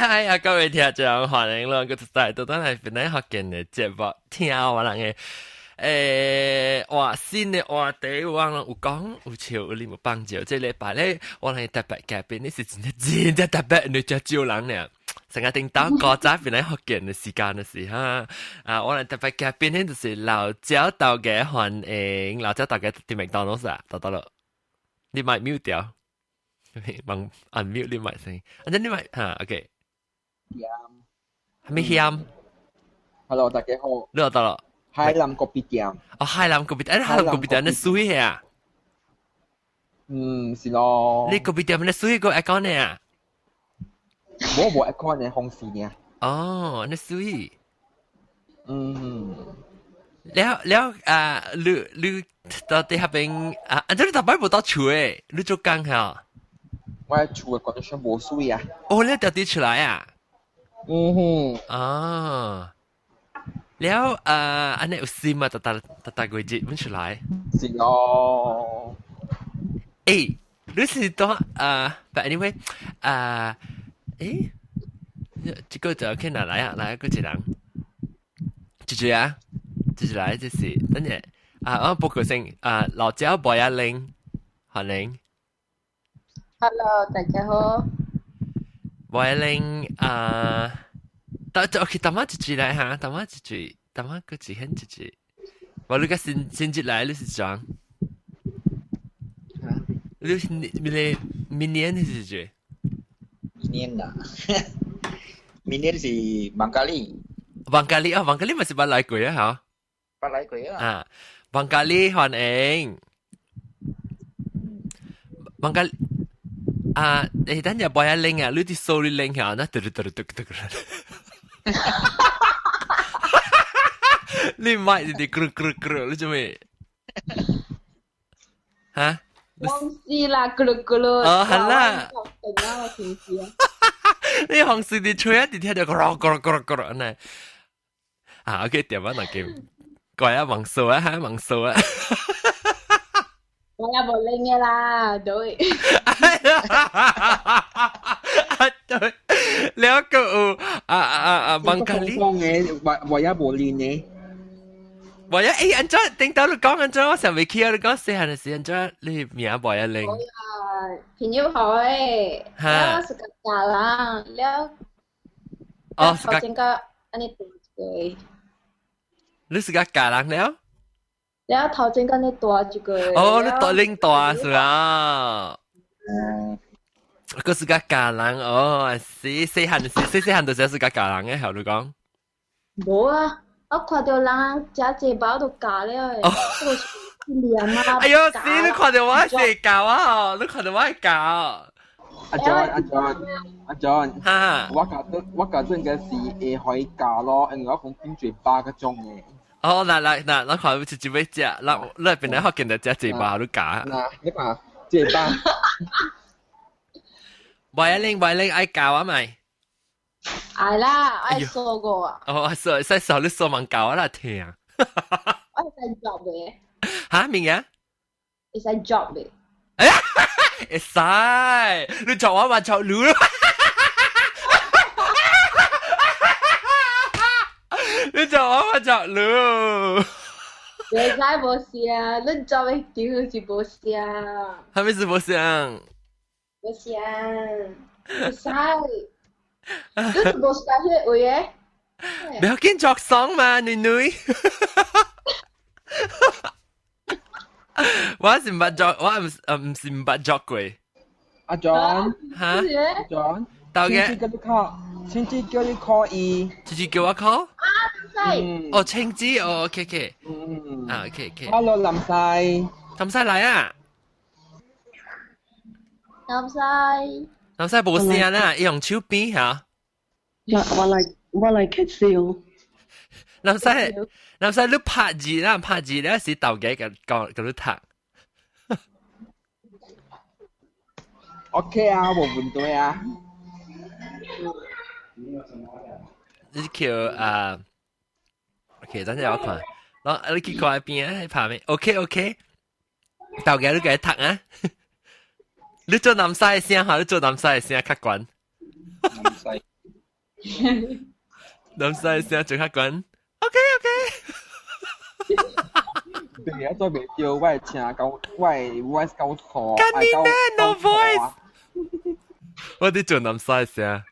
嗨啊！各位聽眾，歡迎咯！閣再倒轉來檳榔福建的節目，聽我人的哇新的話題，有人有講有笑，有啉有放照。這禮拜咧，我人特別嘉賓，你是真正真正特別，你真少人呢。成個頂到古早檳榔福建的時間的時哈，啊，我人特別嘉賓咧就是老焦頭家，歡迎老焦頭家佇麥當勞啊，到到了，你麥 mute 掉，幫 unmute 你麥先，啊，你麥哈，OK。係咪險？Hello，大家好。你到了。海南咖啡店。哦，海南咖啡店，海南咖啡店，你水啊？嗯，是咯。你咖啡店你水個 aircon 呢啊？無無 aircon 呢，風扇呢。哦，你水。嗯。了了啊，你到底彼邊啊？啊，你逐擺無到厝誒，你做工嚇？我厝的 condition 無水啊。哦，你特地出來啊？嗯哼。啊。了啊，按呢有心啊，逐逐逐逐個月阮出來。是咯。欸，你是當啊？But anyway，啊，欸，這個就去哪來啊？來個一人，姐姐啊，姐姐來，這是等下啊，我報告先啊，老焦博一玲，歡迎。 Hello，大家好。博一玲啊，得 OK，等下一句來哈，等下一句，等下個一很一句。我你個新新進來，你是怎？你是明明年是幾？明年啦，明年是萬家里。萬家里啊，萬家里咪是捌來過啊，嚇？捌來過啊。啊，萬家里歡迎。萬家啊，誒，等陣播一拎啊，你啲數你拎下，那嘟嘟嘟嘟嘟嘟。你咪你啲咕咕咕，你做咩？嚇？忘記啦，咕嚕咕嚕。哦，係啦。我平時。你紅時啲吹啊，啲聽到咕嚕咕嚕咕嚕咕嚕呢。啊，OK，點啊，那叫，過啊，忘數啊，嚇，忘數啊。我也無拎嘅啦，對。對，了個有啊啊啊，萬家里。講嘅，我也無拎嘅。我一欸，按怎頂到你講按怎，我想未起啊！你講細漢的時，按怎你名無一拎？我啊，朋友好誒，了是個家人，了。哦，是個。頭前個按呢大一個。你是個家人了？了頭前個你大一個。哦，你大領大是吧？嗯。個是個家人哦，是細漢時，細細漢就是個家人嘅，係你講。無啊。我看到人食這包就教了誒，這個是念啊！哎喲，死你看到我是教啊！你看到我係教。阿 John，阿 John，阿 John，哈！我教陣嘅是會可以教咯，因為我講變嘴巴個種嘅。哦，嗱嗱嗱，我看直接要食，嗱你邊來學見到食嘴巴你教。嗱，你看嘴巴。喂，你喂你愛教啊咪？愛啦，愛說過啊。哦，說使說你說問教我啦聽。我會使 drop 嘅。嚇，咩嘢？會使 drop 嘅。會使，你作我話作你咯。你作我話作你。會使無聲，你作的地方是無聲。係咪是無聲？無聲，會使。你是無使彼個位的？不要緊作爽嘛，女女。我是毋捌作，我毋是毋捌作過。阿 John，哈？阿 John，豆嘅。親戚叫你 call，親戚叫你 call 伊。親戚叫我 call？啊，西。哦，青子，哦，OK OK。嗯。啊，OK OK。 Hello，林西。林西來啊！林西。林西無聲啦，伊用手邊嚇。我來揭笑。林西，林西，你拍字啦，拍字咧是豆家個講個你讀。 OK 啊，無問題啊。你叫啊？OK，等陣我看，我你去看邊啊？拍咩？OK OK，豆家你共伊讀啊？你做南西的聲哈？你做南西的聲較懸。南西。南西聲最較懸。OK OK。對啊，再袂對，我的聲夠，我的 voice 夠錯。幹你娘 no voice！我佇做南西聲。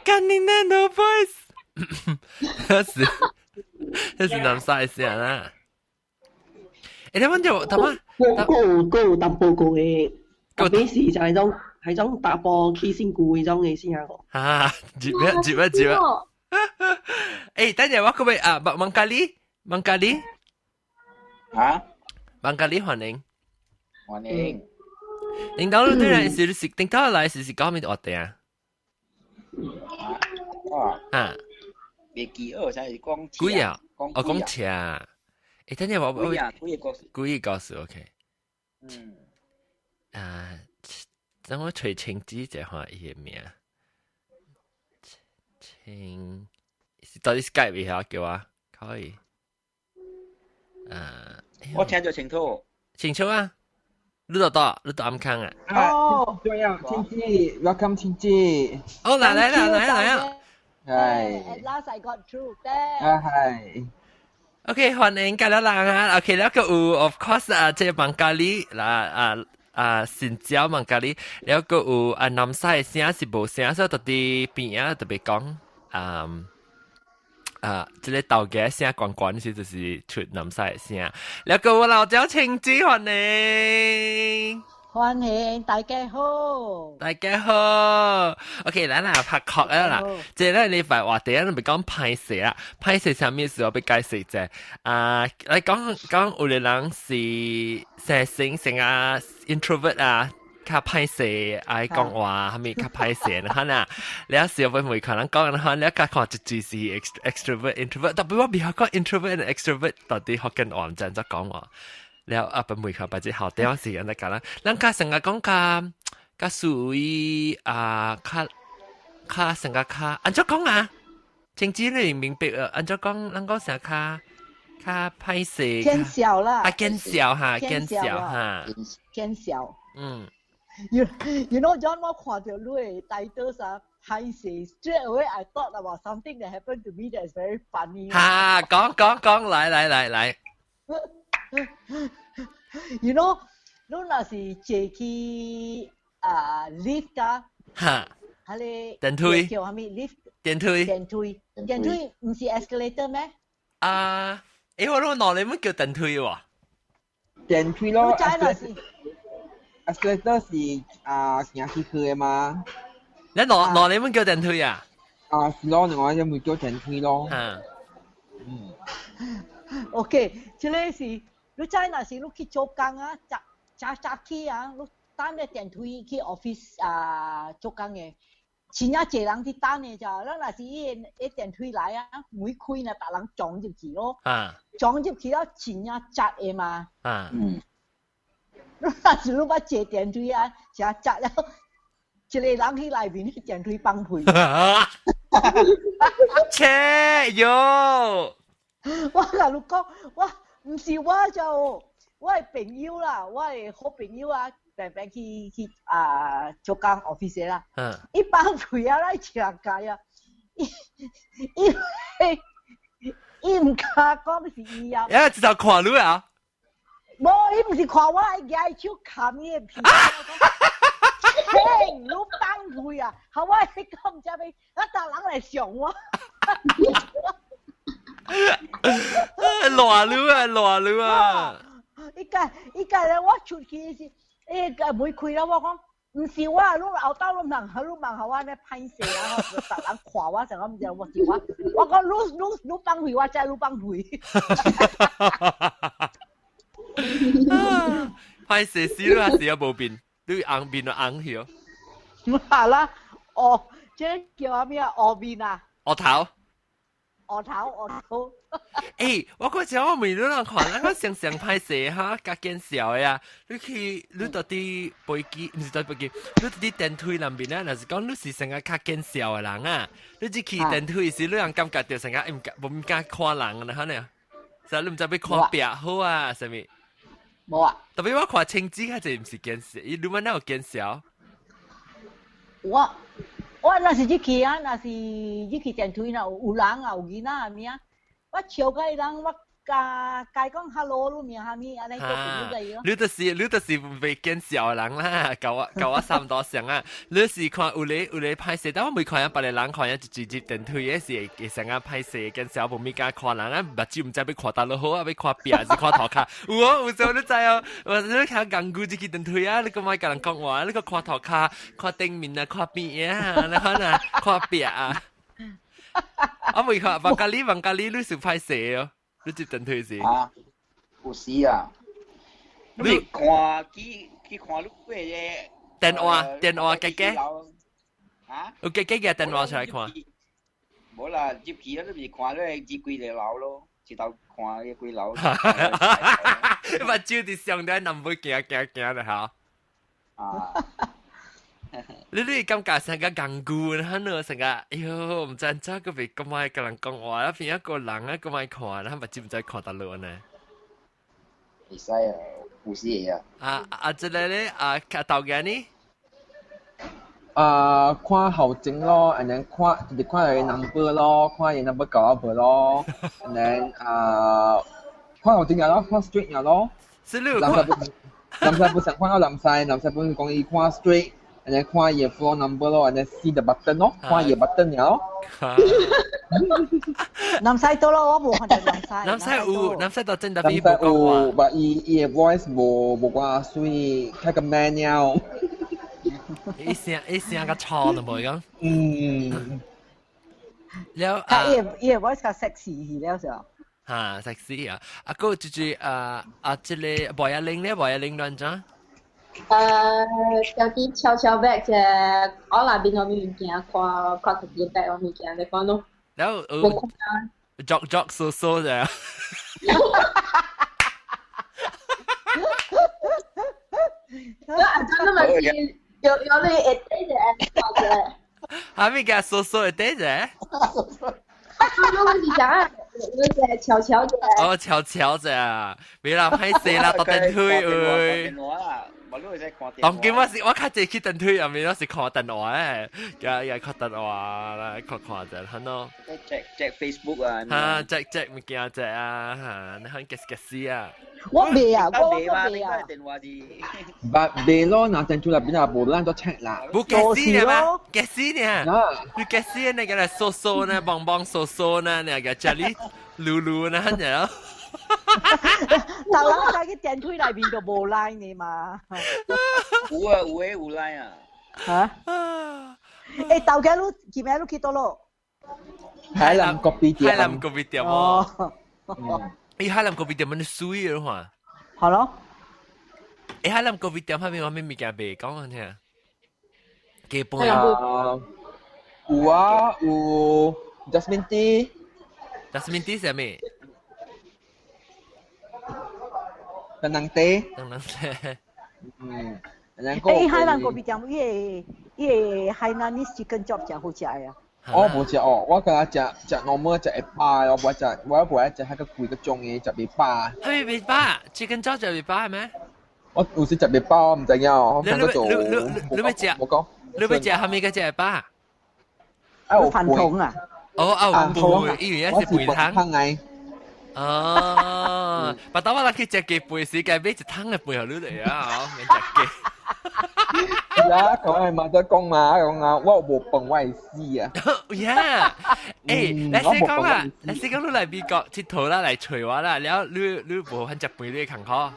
幹你娘 no voice！那是南西聲啦。欸，你問就他媽，閣有淡薄個的，特別是就係種係種查埔起身舊迄種的聲個。啊，接啊接啊接啊！欸，等陣我可唔可以啊？孟加里，孟加里，啊？孟加里歡迎，歡迎。領導你對來是領導來是講咩話題啊？啊？啊？袂記得，才是講幾啊？講哦，講車。欸，等陣我幾啊？幾個故事？幾個故事？OK。嗯。啊，等我揣清子一下伊个名。清，是到底 Skype 一下叫我？可以。啊，我聽就清楚。清楚啊！你到到，你到暗康啊？哦，對啊，清子，Welcome 清子。哦，來來來來來啊！係。 At last I got through. 啊係。 OK，歡迎各位人啊！OK，了個有，of course 啊，這個孟加里啦啊啊，新椒孟加里，了個有啊，南西的聲是無聲，所以到佇邊仔特別講啊啊，這個頭家聲懸懸時就是出南西的聲。了個有老椒清子歡迎。歡迎大家好，大家好。OK，咱來拍確啊啦。這個禮拜話題，咱咪講歹勢啦。歹勢啥物事我欲解釋者。啊，來講講有个人是生性性啊 introvert 啊，較歹勢愛講話，啥物較歹勢，你看啊。你有時會會可能講，你較看一句是 extrovert introvert，特別我袂曉講 introvert 和 extrovert 到底福建話毋知按怎講話。了啊，不每看擺隻後點時間來講啦，咱較成日講較較屬於啊，較較成日較按怎講啊？清子你明白啊？按怎講？咱講成較較歹勢，見笑啦，啊見笑哈，見笑哈，見笑。嗯。 You know John 我看著你的 title 啥歹勢，straight away I thought about something that happened to me that is very funny。哈，講講講，來來來來。 You know，你若是坐去啊 lift 啊，哈，彼個電梯叫啥物 lift？電梯，電梯，電梯毋是 escalator 咩？啊，欸，我攏哪裡物叫電梯喎？電梯咯。你知若是，escalator 是啊行起去的嘛？你哪哪裡物叫電梯啊？啊，是咯，我有冇叫電梯咯？嗯。 OK，這個是你知若是你去做工啊，早早早起啊，你等咧電梯去 office 啊做工的，真正濟人佇等的咋？咱若是伊個電梯來啊，門開呢，逐人撞入去咯。撞入去了真正窄的嘛。你若是你捌坐電梯啊，誠窄了，一個人去內面，電梯放屁。切喲！我共你講，我毋是我就我的朋友啦，我的好朋友啊，平平去去啊做工 office 啦。伊放屁啊，來食街啊，伊因為伊毋敢講是伊啊。呀，直頭看你啊！無，伊毋是看我，伊舉手冚伊的屁。嘿，你放屁啊！好，我講毋知欲，啊，逐人來笑我。爛你啊，爛你啊！伊個伊個咧，我出去時，伊個門開了，我講毋是我，你後兜你問，你問予我咧歹勢啊！逐人看我，成個毋知我是我，我講你你你放屁，我知你放屁。歹勢死你還是有無變，你紅面就紅去哦。好啦，哦，這叫啥物啊？烏面啊？烏頭。烏頭烏頭。欸，我嗰時我問你人看，咱個常常歹勢哈，較見笑的啊！你去你到佇飛機，毋是佇飛機，你到佇電梯內面啊，若是講你是成個較見笑的人啊，你一去電梯時，你人感覺著成個毋敢無敢看人啊，可能，所以你毋知欲看壁好啊，啥物？無啊。特別我看清子較濟毋是見笑，伊你們哪有見笑？我若是入去啊，若是入去電梯若有人啊，有囡仔啊物啊，我笑甲伊人，我共共講 hello 你名啥物，按呢做朋友個咯。你就是袂見笑人啦，佮我差毋多相啊。你是看有咧歹勢，但我未看見別个人看見直接電梯的是會成啊歹勢見笑，無物件看人啊，目睭毋知欲看佗落好啊，欲看壁還是看塗跤？有哦，有時候你知哦，我你看戇龜入去電梯啊，你閣莫共人講話，你閣看塗跤，看頂面啊，看邊啊，你看啊，看壁啊。我未看，孟加里，你是歹勢哦。你接電梯時？啊，有時啊，你看去看你過個電話家己，啊？有家己嘅電話出來看。無啦，入去啊，你是看你入幾個樓咯，一頭看個幾樓。目睭佇上底南尾行行行就好。啊！你感覺成個戇龜，很咯，成個，哎喲，毋知按怎閣袂咁愛共人講話，啊變一個人啊，咁愛看，咱目睭毋知看佗落呢。會使啊，有時會啊。啊啊，這個咧啊，頭家呢？啊，看後前咯，and then 看就是看伊 number 咯，看伊 number 夠無咯，and then 啊，看後前咯，看 street 咯。是你南西南西不想看到南西，南西本講伊看 street。and then 看伊 floor number 咯，and then see the button 咯，看伊 button 了。南西多咯，我無看到南西。南西有，南西到真特別無講話。但伊的 voice 無偌媠，較個 man 了。伊聲較粗就無講。嗯。了啊，伊的 voice 較 sexy 了就。哈，sexy 啊！啊，閣就是啊啊，這個無一玲咧，無一玲亂怎？家己悄悄欲者，我內邊個物件，看看自己帶個物件來講咯。然後無看啊。作作嗦嗦者。我阿陣都咪是有你會底者，或者。哈物件嗦嗦會底者？我是講啊，你是悄悄者。哦，悄悄者，袂啦，歹勢啦，搭電梯喂。當今我是我較濟去電梯入面，我是看電話誒，也也看電話啦，看看者，很咯。 check check Facebook 啊。哈，check check 物件者啊，哈，你看 guess guess 啊。我袂啊，我袂啊。電話是。捌袂咯，若電梯內邊啊，無咱都 check 啦。無 guess 呢嘛？guess 呢？你 guess 那個來嗦嗦呢，棒棒嗦嗦呢，那個這裡嚕嚕呢，然後。頭人在去電梯內面就無 line 的嘛。有啊，有的有 line 啊。嚇？欸，頭家你今暝你去佗落？海南咖啡店。海南咖啡店哦。欸，海南咖啡店滿媠的話。好咯。欸，海南咖啡店彼邊有啥物件賣？講我聽。雞飯啊。有啊，有 jasmine tea。 jasmine tea 是啥物？檳榔茶。檳榔茶。嗯。欸，海南咖啡店，伊个 Hainanese chicken chop 誠好食的啊。我無食哦，我敢若食食 normal 食會飽，我無愛食，我無愛食彼個貴個種的食袂飽。啥物袂飽？chicken chop 食袂飽咩？我有時食袂飽，我毋知影哦。你你你欲食？無講。你欲食啥物個食會飽？啊有飯桶啊！哦啊有飯，伊原來是飯湯。湯哦，把當我來去食雞飯時，該買一桶的飯予你來啊！免食雞。呀，講係嘛得講嘛，講啊，我無飯我會死啊！呀，欸，來先講啦，來先講你來美國𨑨迌啦，來揣我啦，了你你無法食飯你會艱苦。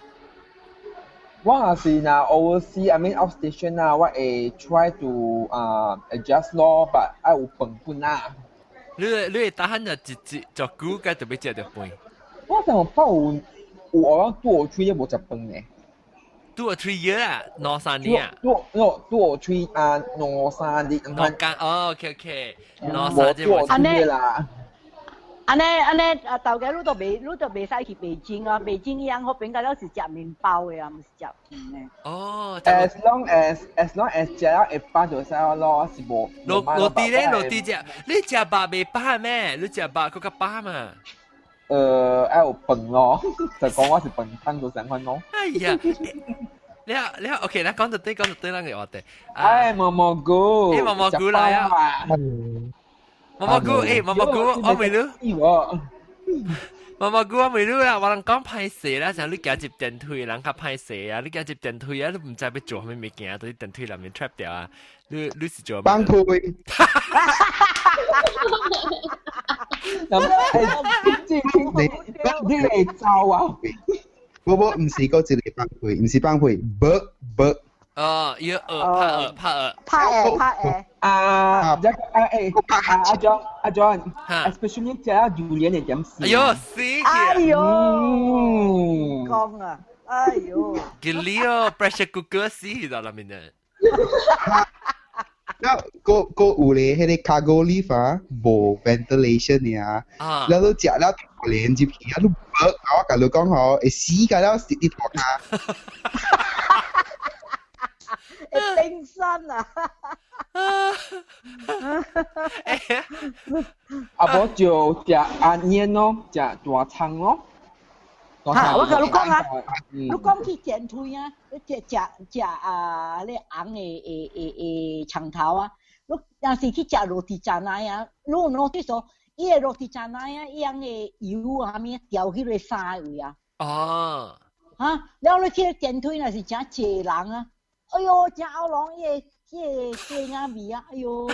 我若是若 overseas，I mean outstation 啊，我會 try to 啊 adjust 咯，but 愛有飯本啊。你會當下就一一足久，該特別食著飯。我想怕有有我 2 or 3 無食飯呢。 2 or 3 year 啊，兩三年啊。 two two or three 啊，兩三日。兩工哦，OK OK，兩三日無按呢啦。按呢按呢啊，頭家你都袂使去北京啊，北京伊翁好變甲了是食麵包的啊，毋是食飯的。哦。 As long as 食了會飽就使咯，是無。滷滷豬咧，滷豬食，你食肉袂飽咩？你食肉閣較飽嘛？愛有飯咯，就講我是飯湯就相款咯。哎呀，你你 OK，你講到對，講到對，咱個話題。哎，毛毛菇，欸，毛毛菇來啊！毛毛菇，欸，毛毛菇，我問你。毛毛菇，我問你啦，我人講歹勢啦，像你行入電梯，人較歹勢啊，你行入電梯啊，你毋知欲做啥物物件，佇電梯內面 trap 掉啊，你你是做？放屁！你你走啊！無無，毋是閣一个放屁，毋是放屁，啵啵。哦，要拍顎拍顎拍顎拍顎。啊，一啊誒，啊阿 John 阿 John，especially 食榴蓮的點死。哎喲，死！哎喲，講啊，哎喲。佢了 pressure cooker 死到啦面啊！了，閣閣有咧，彼个 cargo lift 啊，無 ventilation 的啊，了你食了榴蓮入去啊，你啵，我共你講吼，會死甲了，食佇塗跤。會冰山啊！啊，無就食阿煙咯，食大腸咯。嚇！我共你講啊，你講去電梯啊，你食食食啊，你紅的的的的腸頭啊，你若是去食 roti canai 啊，你有 notice 哦，伊的 roti canai 啊，伊樣的油啊，啥物掉去個衫的位啊。哦。嚇！了你去電梯若是誠濟人啊，哎喲，誠喉嚨伊个彼个雞仔味啊，哎喲！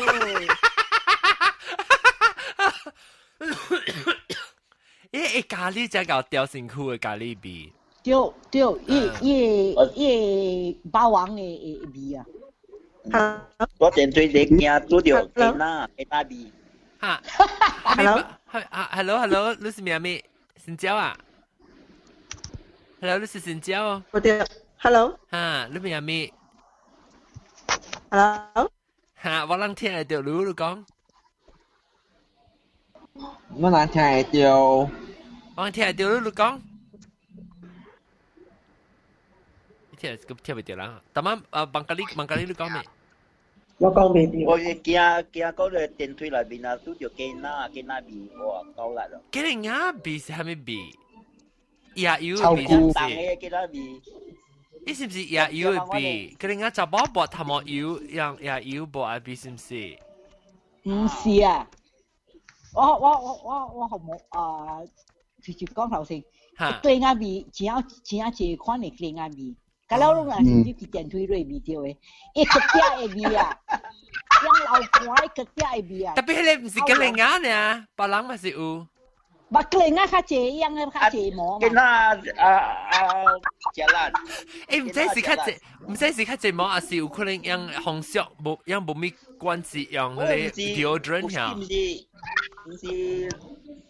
伊咖喱才夠掉身軀的咖喱味。對對，伊伊伊霸王的的味啊。我電梯咧驚拄著雞仔雞仔味。哈。Hello。Hello Hello，你是咩咩？新椒啊？Hello，你是新椒哦。我對。Hello。哈，你咩咩？Hello。哈，我人聽會著你你講。我人聽會著。我聽會著你你講。你聽聽袂著啦。逐晚啊，孟加里孟加里你講咩？我講袂著。我驚驚講咧電梯內面啊，拄著雞仔雞仔味，哇，夠力咯。雞仔味是啥物味？椰油味是毋是？雞仔味。伊是毋是椰油的味？雞仔查某抹頭毛油，用椰油抹的味是毋是？毋是啊。我我我我我好無啊，直接講頭先，雞仔味真真濟款的雞仔味，甲了攏若是你去電梯內味著的，伊隔壁的味啊，用流汗的隔壁的味啊。特別彼个毋是雞仔爾，別人嘛是有。無雞仔較濟，用的較濟毛嘛。雞仔啊啊，食力。欸，毋知是較濟，毋知是較濟毛，抑是有可能用風速無，用無物管制用彼個 deodorant 遐。毋是毋是，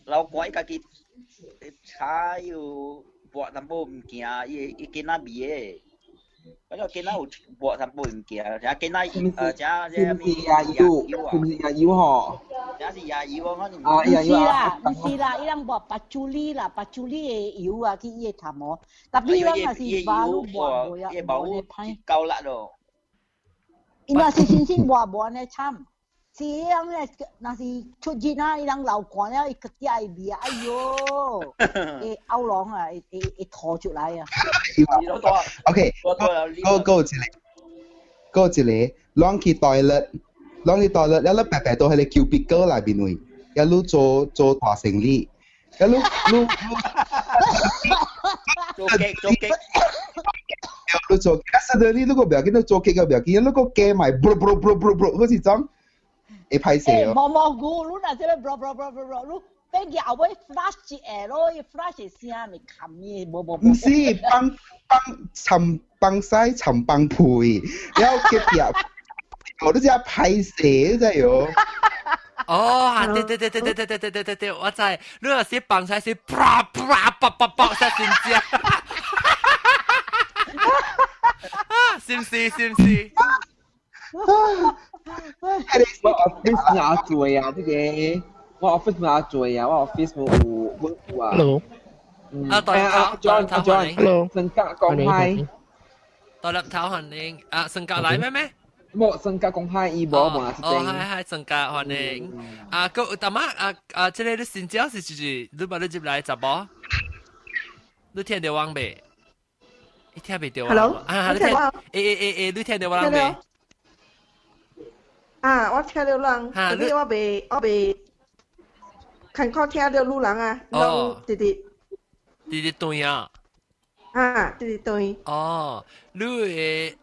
老怪家己查有抹淡薄物件，伊伊雞仔味的。反正雞仔有抹淡薄物件，啥雞仔呃，啥是毋是椰油？是毋是椰油吼？啥是椰油啊？啊，毋是啦，毋是啦，伊人抹 patchouli 啦，patchouli 的油啊，去伊的頭毛。特別咱若是抹愈抹無啊，無呢歹。夠力咯。伊若是真正抹無按呢慘，是伊人咧，若是出熱啊，伊人流汗了，伊隔壁的味啊，哎喲，會喉嚨啊，會會會吐出來啊。 OK，閣閣有一个，閣有一个，攏去 toilet，攏去 toilet，了你白白佇彼个 cubicle 內面位，了你做做大生理，了你你做激做激。你做，啊，實在你如果袂要緊，你做激個袂要緊，你閣加埋，啵啵啵啵啵，好似種會歹勢哦。毛毛菇，你若這個啵啵啵啵啵，你變後尾 flash 一下咯，伊 flash 的聲咪冚伊，無無無。毋是，放放尋放屎尋放屁，了隔壁，我都知歹勢，你知喲。哦，對對對對對對對對對對對，我知，你若是放屎是啪啪啪啪啪，才真正。是毋是？是毋是？我 office 哪做啊？這個我 office 哪做啊？我 office 無有有啊。 Hello。啊，大阿 John 阿 John，Hello。性格講歹。大粒頭歡迎啊，性格來咩咩？無性格講歹，伊無無是哦，係係性格歡迎。啊，個大媽啊啊，這个你新椒是就是你把你入來查某？你聽著我未？聽袂著 Hello？啊，你聽？欸欸欸欸，你聽著我人未？啊，我聽著人，特別我未，看看聽著女人啊，攏直直。直直斷啊！啊，直直斷。哦，你的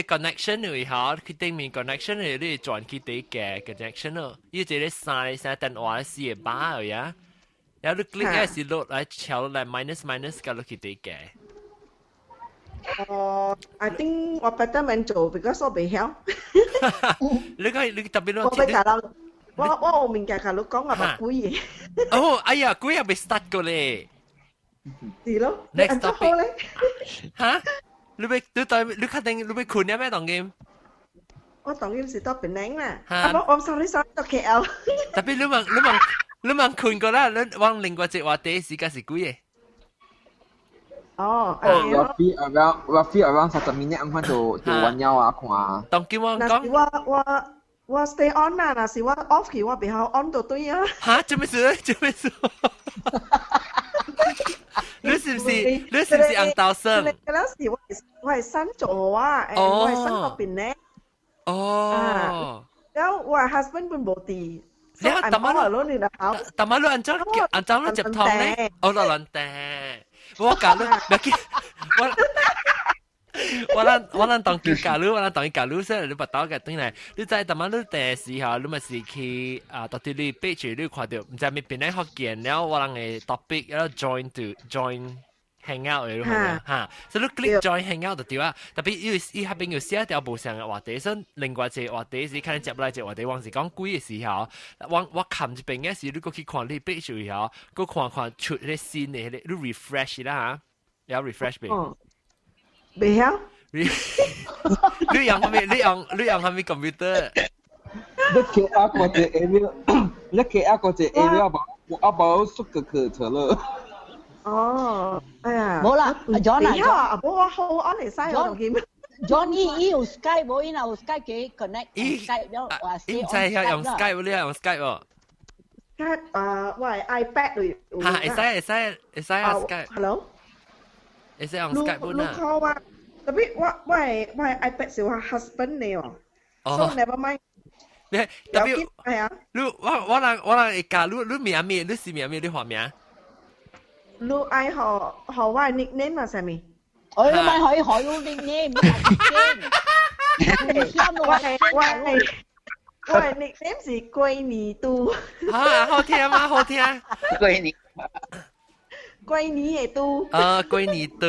connection 為何？佢頂面 connection 你會轉去第個 connection 咯。伊這個三個三電話四個八而已啊。然後你 click 嘅是落來敲落來 minus minus 加落去第個。哦，I think 我 better 免做，because 我袂曉。你講你特別我欲共人，我有物件共你講啊，無幾个。哦，哎呀，幾也未 start 過咧。是咯。 Next topic 咧。嚇？你欲你對你確定你欲睏了咩當今？我當今是佇檳城啦。啊，我 sorry sorry 佇 KL。特別你問睏過啦，你往另外一個話題時間是幾個？哦， Roughly around 30 minute 按款就完了啊，看。當今我講，我 stay on 啦，若是我 off 去，我袂曉 on 就對啊。嚇？做咩事？做咩事？你是唔是紅豆生？嗰時我係新做啊，我係新嗰邊咧。哦。然後我 husband 本無佇。你啊，大馬路，大馬路按怎按怎你接通咧？哦，落蘭地。我教你，別緊，我咱當佢教你，我咱當佢教你，所以你捌到嘅轉來，你知大馬路第時候，你咪是去啊，到底你 page 你看著，毋知咪邊個福建了，我人嘅 topic 了 join to join hangout 嘅嚇，所以你 click join hangout 就對啊。特別伊伊彼邊有寫一條無相嘅話題，所以另外一個話題是可能接來一個話題，我是講鬼嘅時候，我冚這邊嘅時，你閣去看你 page 時候，閣看看出彼個新嘅，彼個你 refresh 啦嚇，有 refresh 未？袂曉。你用啥物？你用啥物 computer？你 KL 嗰隻 area，你 KL 嗰隻 area 無，我無縮個課程了。哦，哎呀，冇啦，John 啊，啊，無我好按會使我就 John 伊有 Skype 無？伊若有 Skype 給 connect Skype 了，話伊毋知曉用 Skype，你用 Skype 無？Skype 啊，我係 iPad 嚟。嚇，會使會使會使啊 Skype。 Hello。會使用 Skype 本啊？你 call 我，特別我係 iPad 是我 husband 嘅哦。So never mind。你特別係啊。你我人會教你，你名咩？你是名咩？你化名？你愛予予我 nickname 啊，啥物？我你咪可以學你 nickname，我係 nickname 是龜年嘟。啊，好聽嗎？好聽。龜年。龜年的嘟。啊，龜年嘟。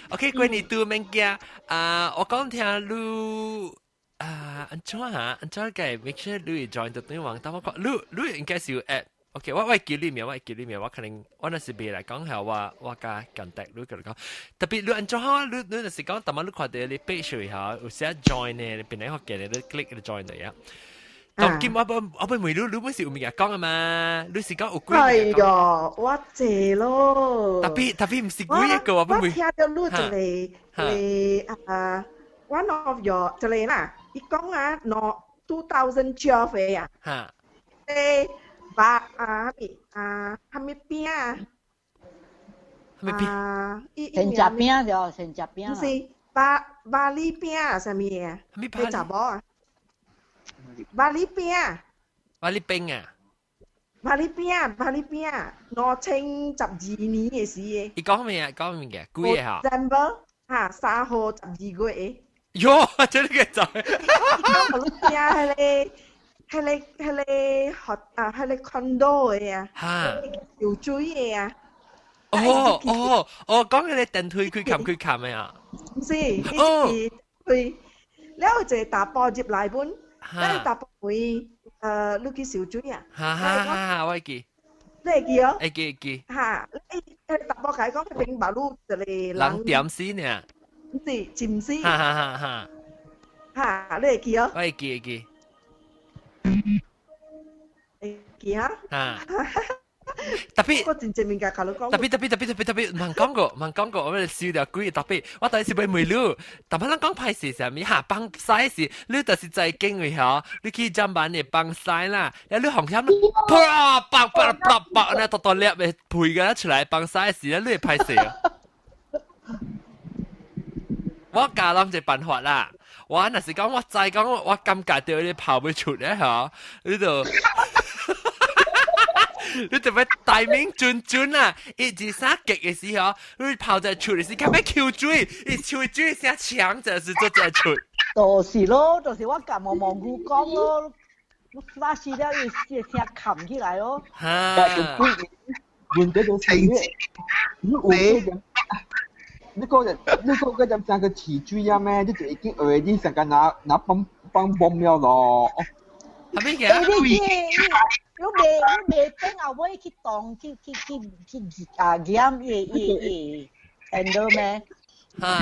OK，龜年嘟免驚。啊，我講聽你啊，按怎啊？按怎個 make sure 你會 join 到對網，但我講你應該是有 app。OK，我會記你名，我會記你名，我可能我若是袂來講係我共 contact 你佮你講，特別你按怎好？你若是講，逐擺你看著你 page 下有寫 join 呢，邊個學嘅你 click 你 join 到呀。當今我欲問你，你本是有物件講啊嘛？你是講有幾個？哎喲，我濟咯。特別毋是幾個，我我聽著你一個一個啊，one of your 一個啦，伊講啊，喏，2012的啊。哈。誒。白啊，咩啊，啥物餅啊？啥物餅？成隻餅就成隻餅。毋是巴厘餅啊，啥物啊？啥物巴？查某啊？巴厘餅啊？巴厘餅啊？巴厘餅啊，巴厘餅啊，2012年的時的。伊講咩啊？講咩嘅？幾個哈？December 哈，3號12月的。喲，這個就。伊講你聽彼个。彼个學啊，彼个 condo 的啊，游水的啊。哦哦哦，講彼个電梯開冚開冚的啊？毋是，伊是開了有一個查埔入來本，了查埔問你去游水啊？哈哈哈，我會記。你會記哦？會記會記。哈，伊查埔共伊講，彼邊馬路一個人。人點死呢？毋是，浸死。哈哈哈哈。哈，你會記哦？我會記會記。會記哈？啊！特別我真正物件共你講。特別特別特別特別特別，毋講過，毋講過，我們燒掉幾個特別，我第一次欲問你，但係咱講歹勢啥物哈，放屎是，你就是在經位吼，你去砧板的放屎啦，然後你紅險，啪啪啪啪啪，那大大粒的皮個出來放屎時，你會歹勢啊？我教諗一辦法啦。我若是講我知講我感覺到你跑不出咧嗬，你就你特別大名準準啊！一二三極嘅時候，你跑在出嘅時，較欲抽水，伊抽水聲強就是做只出。就是咯，就是我夾毛毛菇講咯，你 flash 了伊聲冚起來咯。哈！問題就係你有這你個人你個嗰陣成個起水啊咩？你就已經 already 成個拿拿崩崩崩了咯。係咩嘅？你未等後尾去當去去去去啊驗伊伊伊 handle 咩？哈！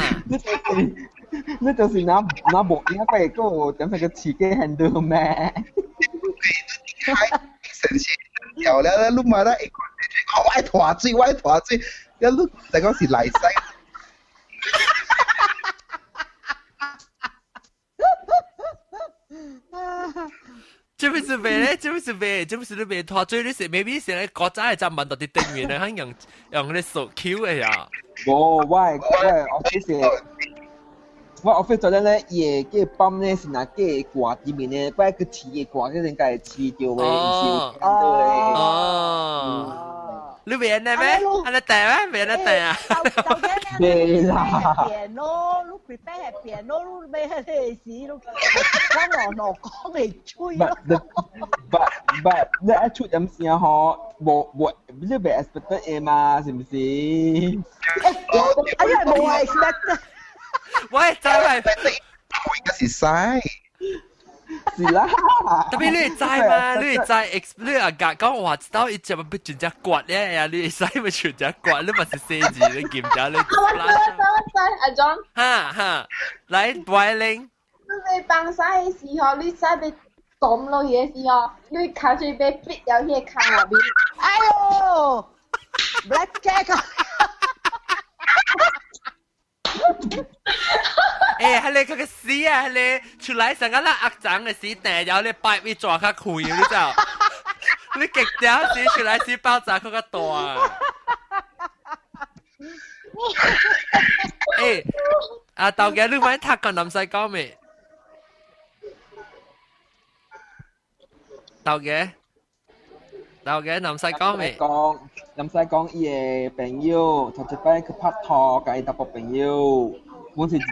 你就是拿拿木應該個點成個刺激 handle 咩？神仙掉了，你嘛咧？我愛拖水，我愛拖水，一你就講是來西。這不是咩咧？這不是咩？這不是你未拖水？你是 maybe 是咧國家嘅站問到啲店員咧，肯用用啲手 Q 嘅呀。無，我 office 我 office 做咧，伊個泵咧是拿個掛裡面咧，擺個刺嘅掛，嗰陣該刺掉嘅，唔是哦。你未呢咩？安尼掟咩？未安尼掟啊？未啦。變咯，你 prepare 係變咯，你咩迄個時，你講落落講會吹咯。 But but 你一出咁聲嗬，無無你未 expect 嘅嘛，是唔是？哎呀，無 expect。喂，真係，我是使。是啦，特別你會知嘛？你會知 ex 你阿格講話知道伊只咪全只刮咧呀？你會使咪全只刮？你咪是寫字，你劍只你。我知我知，阿 John。哈哈，來白玲。你被放屎的時候，你使被抌落去的時候，你口水被逼入去個坑內面。哎喲，Black Jack 啊！欸，彼个較個死啊！彼个出來成個咱鱷髒的死，定然後你擺伊抓較開，你知無？你極屌死出來死爆炸較較大。欸，啊，豆家你買讀個南西講未？豆家，豆家南西講未？講南西講伊的朋友，頭一擺去拍拖，共伊查埔朋友。我是直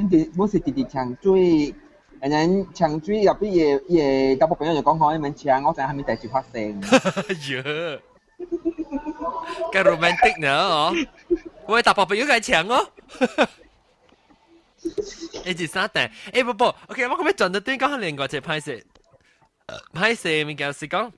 直，我是直直搶水，然後搶水入邊伊個查埔朋友就講講，你免搶，我知影啥物代誌發生。喲，夠 romantic 呢哦！我查埔朋友該搶哦。一二三等，欸不不，OK，我今日轉到對講另外一個歹勢，歹勢物件是講，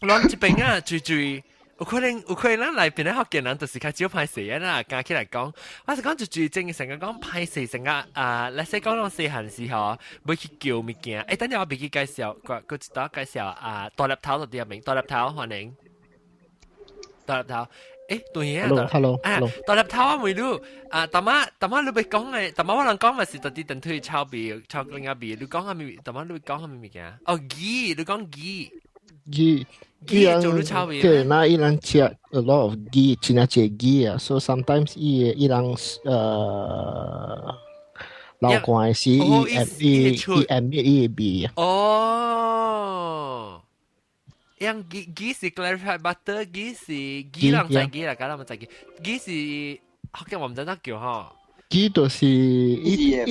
咱這邊啊，最最。有可能有可能咱內邊咧福建人就是較少歹勢啊啦，加起來講，我是講就最正成個講歹勢成個啊，來說講攏細漢時候，欲去叫物件，欸，等陣我袂記介紹，閣閣一道介紹啊，大粒頭就佇遐面，大粒頭歡迎，大粒頭，欸，對啊，Hello，啊，大粒頭我問你，啊，淡仔淡仔你欲講的，淡仔我人講嘛是佇電梯臭味，臭另外味，你講啥物？淡仔你欲講啥物物件？哦，魚，你講魚。魚。魚做你臭味。對，那伊人食 a lot of 魚，真正濟魚啊，so sometimes 伊伊人流汗時，伊伊伊 emit 伊的味啊。哦，樣魚魚是 clarified butter，魚是魚人知魚啦，敢若毋知魚，魚是福建話毋知怎叫吼。魚就是伊伊伊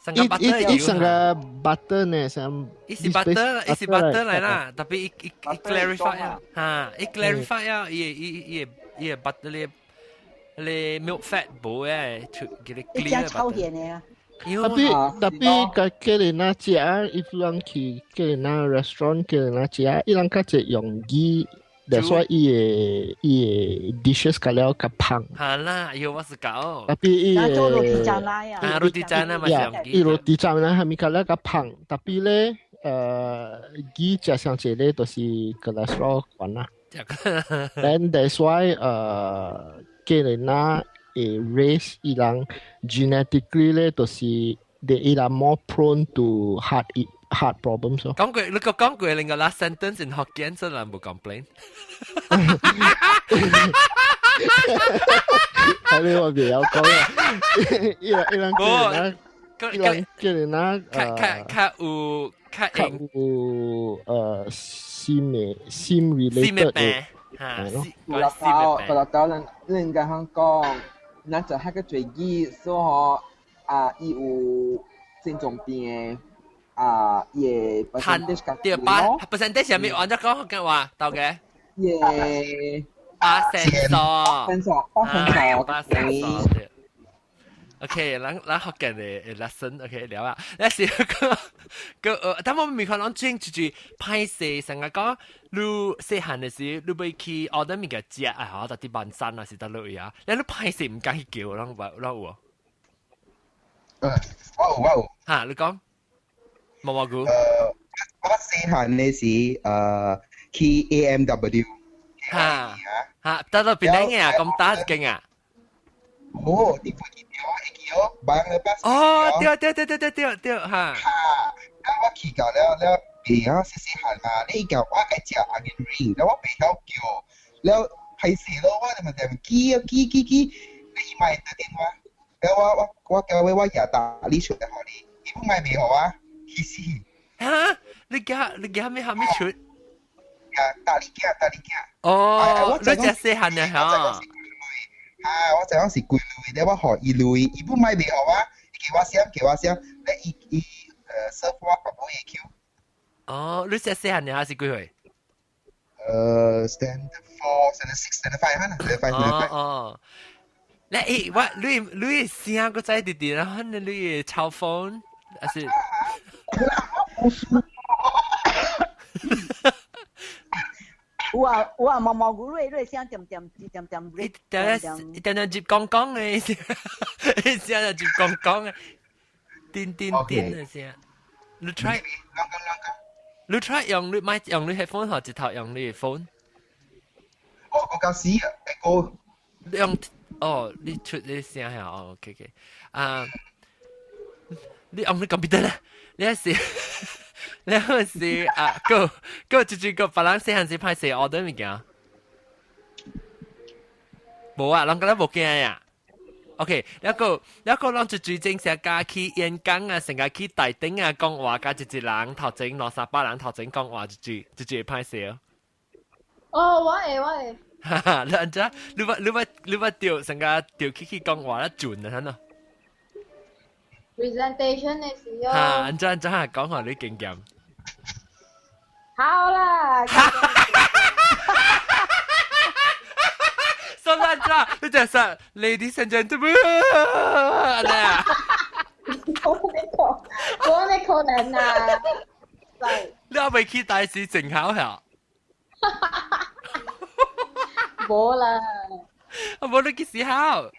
成個 butter 伊成個 butter 呢，成伊是 butter，伊是 butter 來啦，特別伊伊伊 clarify 啊，哈，伊 clarify 啊，伊伊伊伊 butter 咧咧 milk fat 無誒，出叫你 clear。伊超鹹的啊。特別特別個叫你那食，伊人去叫你那 restaurant 叫你那食，伊人較濟用魚。That's why 伊個伊個 dishes 較了較胖。係啦，喲我是搞。特別伊個。做 roti canai 啊。啊，roti canai 嘛是用魚。伊 roti canai 係咪較了較胖？特別咧，魚食上濟咧，就是 cholesterol 懸啦。Then that's why 叫你那會 race 伊人 genetically 咧，就是 they are more prone to heart problems 咯。講過你個講過另個 last sentence in 福建真係冇 complain。係你我未有講啊！伊人伊人叫人伊人叫人啊，較較較有較較有心的心 related 的嚇，獨立島獨立島，咱咱應該通講，咱就係個最記，所以吼啊，伊有心臟病的啊，伊的 percentage 較對八 percentage 係咪按照講嘅話，到嘅？耶，八成數，成數，八成數，八成數。OK，咱咱學緊的 lesson，OK 了啊。那是個個但我未看攏轉就是歹勢，成日講你細漢的時，你欲去 order 物件食啊，吼，佇萬山啊，是佗落位啊，你你歹勢毋敢去叫，攏有攏有無？我有我有。哈，你講，毛毛菇。我細漢的時，去 AMW。哈哈，得到邊頂啊？咁大間啊？哦，你不記得我會記哦，白人的巴士。哦，對對對對對對對，哈。哈，啊，我去到了了，袂曉細細漢嘛，你叫我愛食 onion ring，了我袂曉叫，了歹勢咯，我就問點記啊記記記，你伊嘛會打電話，了我我我交尾我也打你出來予你，伊不買袂予我，氣死。哈，你驚你驚咩？還沒出？啊，打你囝，打你囝。哦，你食細漢的哈？啊！我知影是幾鐳，了我予伊鐳，伊不買袂予我，伊叫我閃，叫我閃，了伊伊serve 我別無會 Q。哦，你食細漢的還是幾歲？ Standard 4, standard 6, standard 5 哈啦，standard 5, standard 5。哦哦，你誒，我你你聲閣在直直，然後你你抄風還是？有啊有啊，毛毛菇瑞瑞聲點點點點一點一點點接講講的，一聲就接講講的，叮叮叮的聲。你 try，你 try 用你買用你 headphone 還是頭用你 phone？哦，我較死啊，個。用哦，你出你聲下哦，OK OK，啊，你用你 computer 啦，你係。你係是啊，個個就就個別人細漢時歹勢 order 物件，無啊，人覺得無驚呀。OK，一個一個人就最正成日去演講啊，成日去台頂啊講話，加一一人頭前兩三百人頭前講話，就就就就會歹勢哦。哦，我會我會。哈哈，你按怎？你捌你捌你捌著成日著去去講話咧準啊，凊咯。 Presentation 的時候。哈，按怎按怎講話你經驗？好啦。說按怎？你就說 Ladies and gentlemen，按呢啊？無呢個，無呢可能啊！你還未去大師靜考下？無啦。啊，無你幾時考？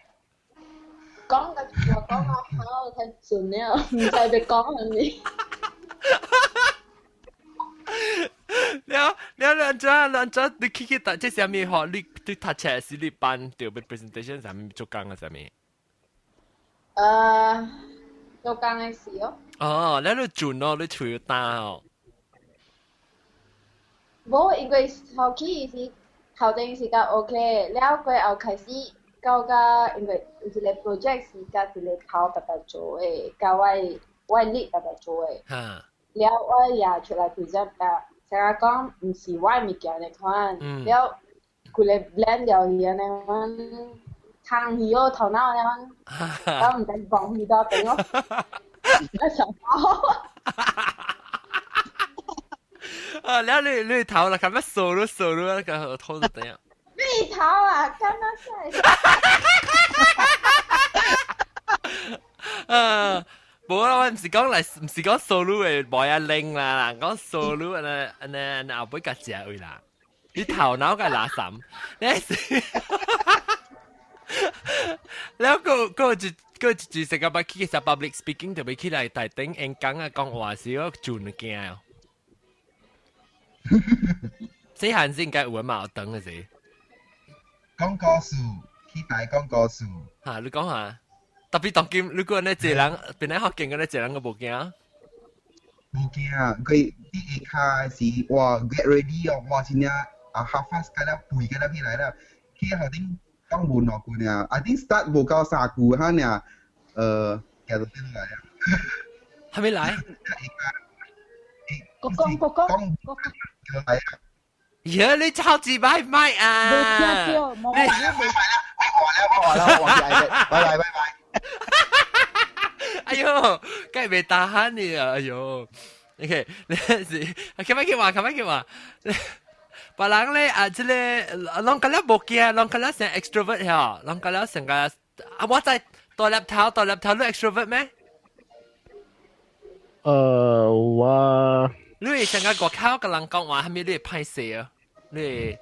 講個我講個考太準了，毋知欲講啥物。了了了，怎了怎？你去去讀這啥物學？你你讀冊是你班著欲 presentation 啥物做工啊啥物？做工的時哦。哦，了你準哦，你喙焦哦。無，因為頭起是頭前是較 OK，了過後開始到甲，因為有一個 project 是佮一個頭白白做的，佮我我力白白做的。了我也出來 present，成日講毋是我的物件的款，了規个 blend 掉去按呢款，空去哦頭腦按呢款，我毋知講去倒邊哦，我想到。啊！了你你頭啦，咁樣掃咯掃咯，個頭就怎樣？你頭啊，敢若使？啊！無啦，我毋是講來，毋是講掃路的無遐靈啦，講掃路按呢按呢按呢後尾共食位啦。你頭腦共垃圾，你是？了閣閣一閣一句成個捌去食 public speaking 特別起來台頂演講啊講話時，我準驚哦。細漢時應該有嘛有長的時。講故事，去台講故事。哈，你講下。特別當今，如果呢一個人，本來福建嗰呢一個人，我無驚。無驚，佢啲下骹是哇 get ready 哦，哇真正啊 half fast 個了背個了起來了，去後頂講無兩句爾，I think start 無夠三句哈爾，行到邊來啊？係咪來？國講國講國講。來啊！呀，你超級擺麥啊！冇聽到，冇你我啦，我忘記 iPad，拜拜拜拜。哎呦，梗係未打鼾你啊！哎呦，OK，你是，咁樣叫話，咁樣叫話，別人咧啊，這個攏覺得無驚，攏覺得成 extrovert 嚇，攏覺得成個啊，我在大粒頭，大粒頭你 extrovert 咩？我你會成個外口跟人講話，係咪你會歹勢啊？你會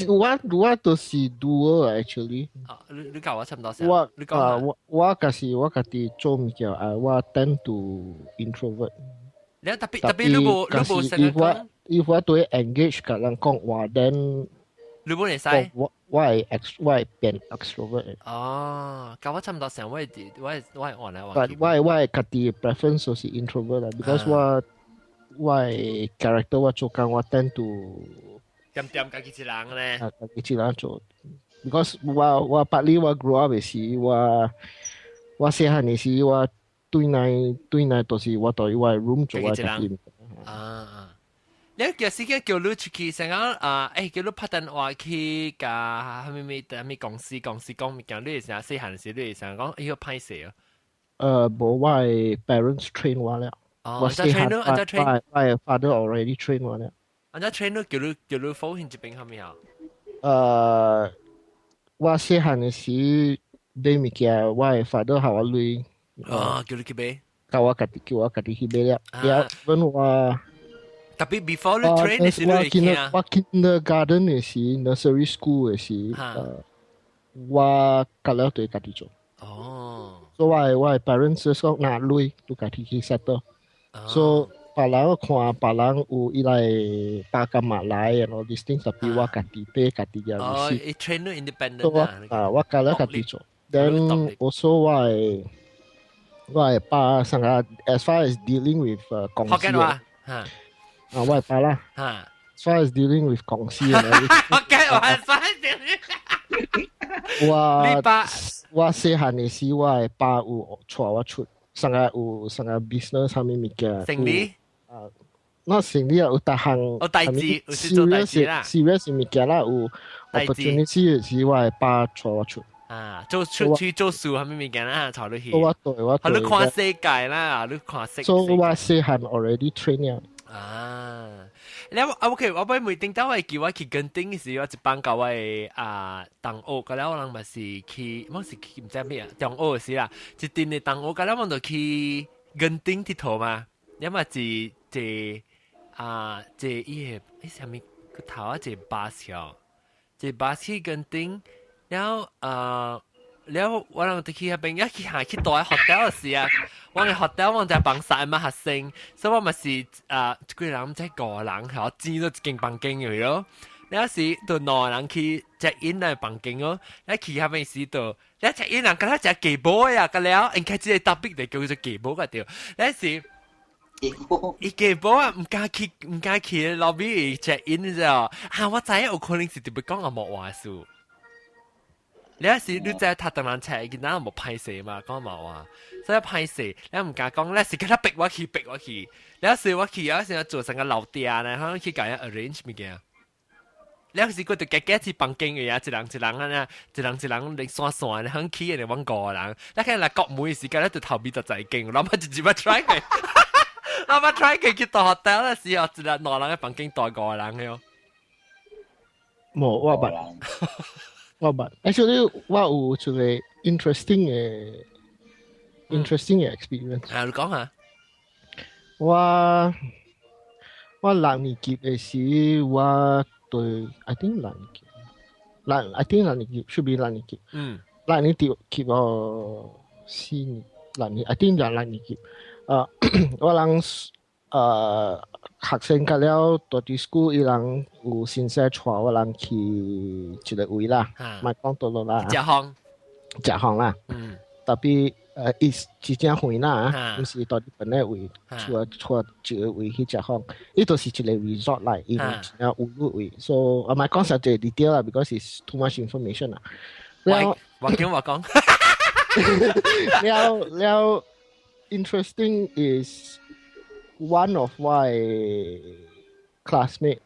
我都是 dual actually。啊，你教我差唔多先。我你講啊，我家是我家己做物件啊，我 tend to introvert。你特別特別你無成日講。 if 我對 engage 甲人講話，then 你無會使。我會變 extrovert。哦，教我差唔多成，我係按來 But 我家己 preference 就是 introvert 啦，because 我 character 我做工我 tend to 點點家己一人咧。啊，家己一人做，because 我partly 我 grow up 的時，我細漢的時，我對內就是我對我 room 做我家己。啊。你叫時間叫你出去，成日啊，叫你拍電話去共啥物物啥物公司講物件，你會成細漢時，你會成講哎喲歹勢啊。無我的 parents train 我了。哦，我細漢我 father already train 我了。按怎 train 你叫你否認這邊係咪啊？我細漢的時買物件，我的 father 予我鐳。哦，叫你去買。叫我家己去買了。了，問我。特別 before 你 train 的時，你會驚我 kindergarten 的時，nursery school 的時，我較了對家己做。哦。所以我的 parents 講，拿鐳，你家己去 settle。所以別人看別人有伊來爸甲媽來，and all these things，特別我家己買家己嘅。哦，伊 train 你 independent 啊。啊，我較了家己做。Then also 我的爸上個 as far as dealing with 公司。福建話。嚇。啊，我的爸啦。嚇。 As far as dealing with 公司。福建話 as far as dealing。我我細漢的時，我的爸有帶我出，上個有上個 business 啥物物件。生理。啊，那生理有逐項。有代誌，有是做代誌啦。 serious 物件啦，有 opportunity 是我的爸帶我出。啊，做出去做事係咪物件啦？帶你去。我對我對。你看世界啦，你看世。所以我細漢 already train 了。啊，你啊 OK，我每頂到我叫我去墾丁時，我一班教我的啊同學，個了我人嘛是去，我是去毋知咩啊，中學時啦，一陣的同學，個了我就去墾丁𨑨迌嘛，你嘛是坐啊坐伊個啥物個頭啊坐巴士哦，坐巴士去墾丁，了啊。了，我人就去彼邊，一去行去大 hotel 時啊，我嘅 hotel 我就房曬嘛學生，所以我咪是啊，幾人唔知個人，係佔咗一間房間去咯。了時就兩個人去 check in 嘅房間咯，你去彼邊時就，你 check in 人敢若食雞母呀，個了應該這個 topic 就叫做雞母個對，了時。伊雞母啊，毋敢去 lobby check in 啫，啊，我知影有可能是特別講紅毛話事。你有時你知讀唐人冊，囡仔無歹勢嘛，講嘛話，所以歹勢，你毋敢講，你是叫他逼我去，逼我去。你有時我去，有時做成個老爹呢，可能去共伊 arrange 物件。你有時佢就夾夾去房間嘅啊，一人一人啊，一人一人嚟線線，你肯去嘅，阮五個人，你看來國門時間，你就頭尾就在間，老媽就一擺 try 過，老媽 try 過去大 hotel 嘅時候，一人兩人嘅房間帶五個人嘅哦。無，我捌。我捌，actually 我有一個 interesting 嘅 experience。啊，你講下。我六年級嘅時，我對，I think 六年級，I think 六年級，should be 六年級。六年級級哦，四年六年，I think 就六年級。我人學生甲了蹛佇 school，伊人有先生帶我人去一個位啦，莫講佗落啦。食飯。食飯啦。特別伊真正遠啦，毋是到本來位，厝厝一個位去食飯，伊就是一個 resort 來，伊真正有路位，所以我咪講實際 detail 啦，because it's too much information 啦。我我講我講，了了，interesting is one of my classmate，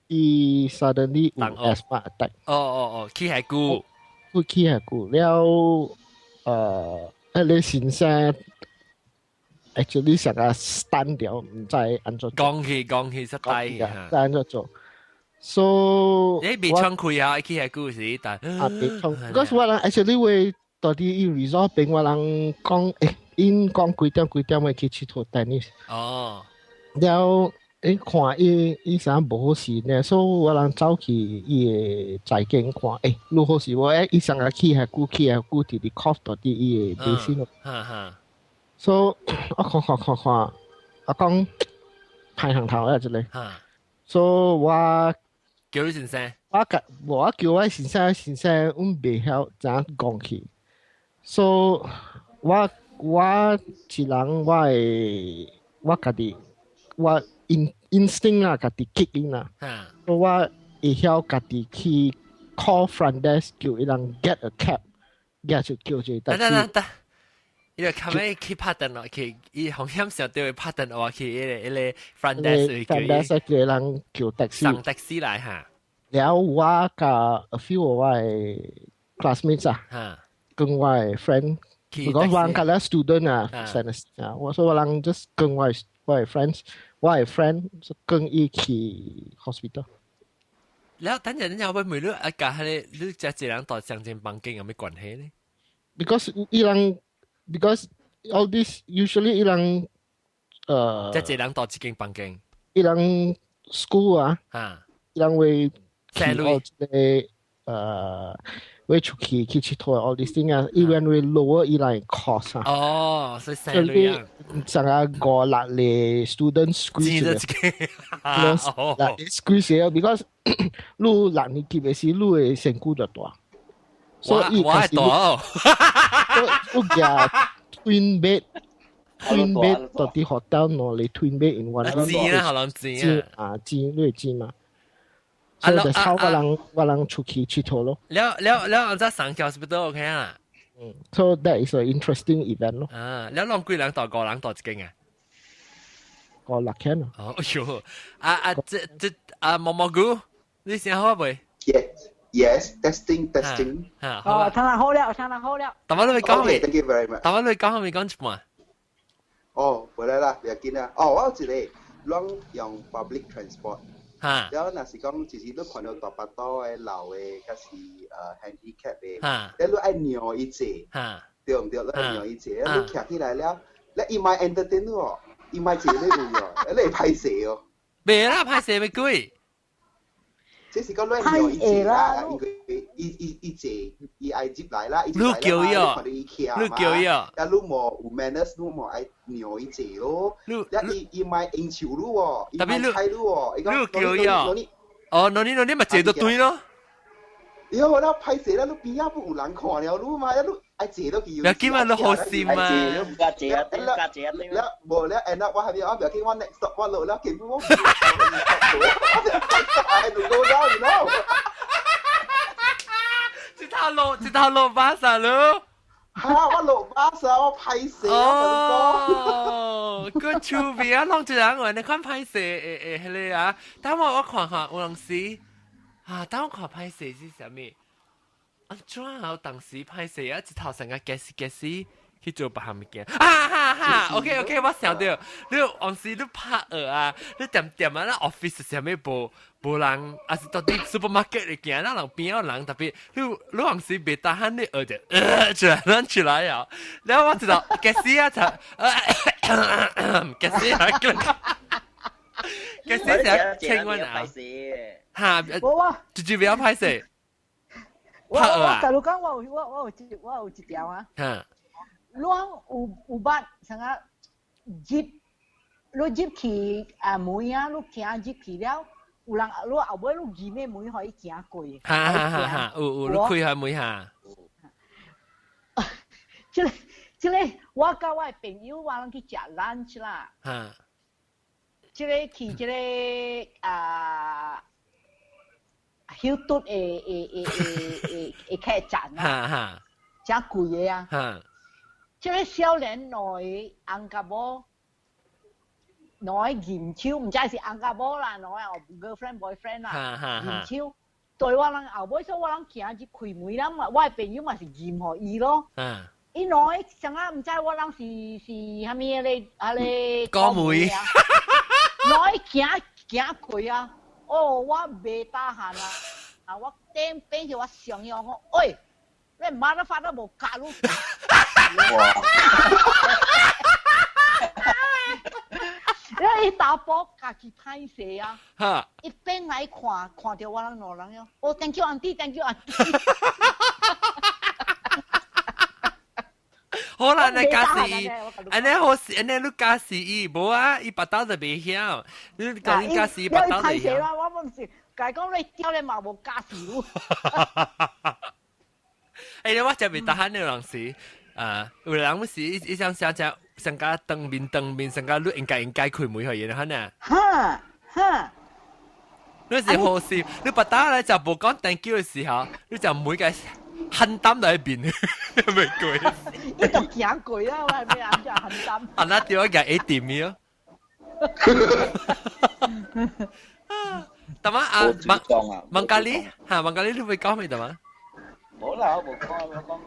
伊 suddenly 有 asthma attack。哦哦哦，起遐久，佢起遐久了，彼个先生 actually 成個 stun 掉，毋知按怎講起講起實低，知按怎做。So 你未窗開啊？起遐久時，但啊未窗，because 我人 actually 會到佇伊 resort 邊，我人講，𪜶講幾點幾點會去𨑨迌 tennis。了，看伊伊啥無好勢呢，所以我人走去伊的在間看，愈好勢無？伊上個起遐久起遐久，直直 cough 到佇伊的 basin 咯。所以我看看看看，我講歹行頭啊，這個。所以我叫你先生。我甲無我叫我先生，先生阮袂曉怎講去，所以我我一人我會我家己我 instinct 啊，家己 kick in 啦，所以我會曉家己去 call front desk 叫伊人 get a cab，get 就叫一個等等等，伊個較尾去拍電話去，伊風險上對拍電話去，彼個 front desk 叫 front desk 叫人叫 taxi，送 taxi 來哈。了我佮 a few 我的 classmates 啊，跟我的 friend，如果我較咧 student 啊，啊，我說我人 just 跟我的 friends，我的 friend 跟伊去 hospital。了等陣，等陣我問你，啊，佮彼个你遮一人蹛相間房間有咩關係呢？Because 伊人，because all this usually 伊人，遮一人蹛一間房間。伊人 school 啊，伊人會。去一個會出去去𨑨迌 all these things 啊，even 會 lower 伊人 cost 啊。哦，所以省鐳啊。成個五六個 student squeeze 一個，六個 squeeze because 你六年級的時，你的身軀就大。所以我係大哦。我夾 twin bed。twin bed 到啲 hotel 攞嚟 twin bed in one room。錢啦，可能錢啊。啊，錢你會錢嘛？所以就抄我人出去𨑨迌咯。了了了，按怎上橋是不都 OK 啊？嗯，so that is an interesting event 咯。啊，了攏幾人蹛五人蹛一間啊？五六間啊。哦，哎喲，啊啊，這這啊毛毛菇，你先好未？Yes, yes, testing, testing。哦，聽得好了，聽得好了。但我你講未？Thank you very much。但我你講未講一半？哦，回來啦，不要緊啦。哦，我有一個，攏用 public transport。然後若是講，就是你看到大腹肚的、老的，抑是handicap 的，你愛讓伊坐，對毋對？你愛讓伊坐，你徛起來了，你伊莫 entertain 你哦，伊莫坐你位哦，你會歹勢哦。袂啦，歹勢欲鬼。這是講你讓伊坐啦，因為伊伊伊坐，伊愛入來啦，伊入來啦，你看到伊徛嘛，你叫伊哦，啊，你無有 manners，你無愛讓伊坐咯，啊伊伊莫應酬你哦，伊莫睬你哦，伊講你叫伊哦，哦，no 你 no 你咪坐到對咯。喲，我歹勢啦，你邊仔不有人看了你嘛？你愛坐落去。不要緊嘛，你好心嘛。你唔敢坐啊，你唔敢坐啊，了無了，end up 我係咪我不要緊，我 next stop 我落了，根本我。I to go down, you know。這頭落，這頭落巴士咯。哈！我落巴士啊，我歹勢啊，哦，個趣味啊，攏一人話你看歹勢，會會彼个啊。等我我看看有當時。啊！等我看歹勢是啥物？按怎啊？當時歹勢啊，一頭成個解釋解釋去做別項物件。啊哈哈！OK OK，我想到你當時你拍學啊，你恬恬啊，咱 office 啥物無無人，抑是到佇 supermarket 裡行，咱人邊有人特別，你你當時袂 tahan 你學就出來咱出來啊！然後我知道解釋啊，就解釋啊，解釋就清我啊。哈，無啊，直接不要歹勢。我我假如講我有我我有一我有一條啊。攏有有捌啥個入，你入去啊門啊，你行入去了，有人你後尾你入咩門予伊行過。哈哈哈！哈，有有你開下門哈。這個我佮我的朋友，我攏去食 lunch 啦。這个去這个啊，休頓的的的的的客棧啊，誠貴的啊。這个少年兩个翁佮某，兩个銀手，毋知是翁佮某啦，兩個 girlfriend boyfriend 啦，銀手對我人後尾，所以我人行入開門啦嘛，我的朋友嘛是認予伊咯。伊兩個啥啊？毋知我人是啥物咧？啊咧。講媒。兩個行行過啊！哦，我袂 tahan 啊！啊，我頂邊就我上伊講，喂，你媽都發都無教你。哇！你查埔家己歹勢啊！伊轉來看，看著我人兩人喲。哦，thank you auntie，thank you auntie。好啦，你加時伊，按呢好事，按呢你加時伊，無啊，伊腹肚就袂曉，你講你加時伊腹肚就會曉。我毋是，共伊講你屌你嘛無加時汝。欸，我食袂 tahan 的人是，啊，有人是伊想寫只上加當面當面，上加你應該開門予伊啦，呢？哈哈。你是好事，你腹肚咧就無講 thank you 的時候，你就每個恨擔在邊，未過。伊就行過啦，我係咩啊？就恨擔。啊，那對我個 A 點咯。得嘛啊？孟加里嚇，孟加里你會講咩得嘛？無啦，我無講，我講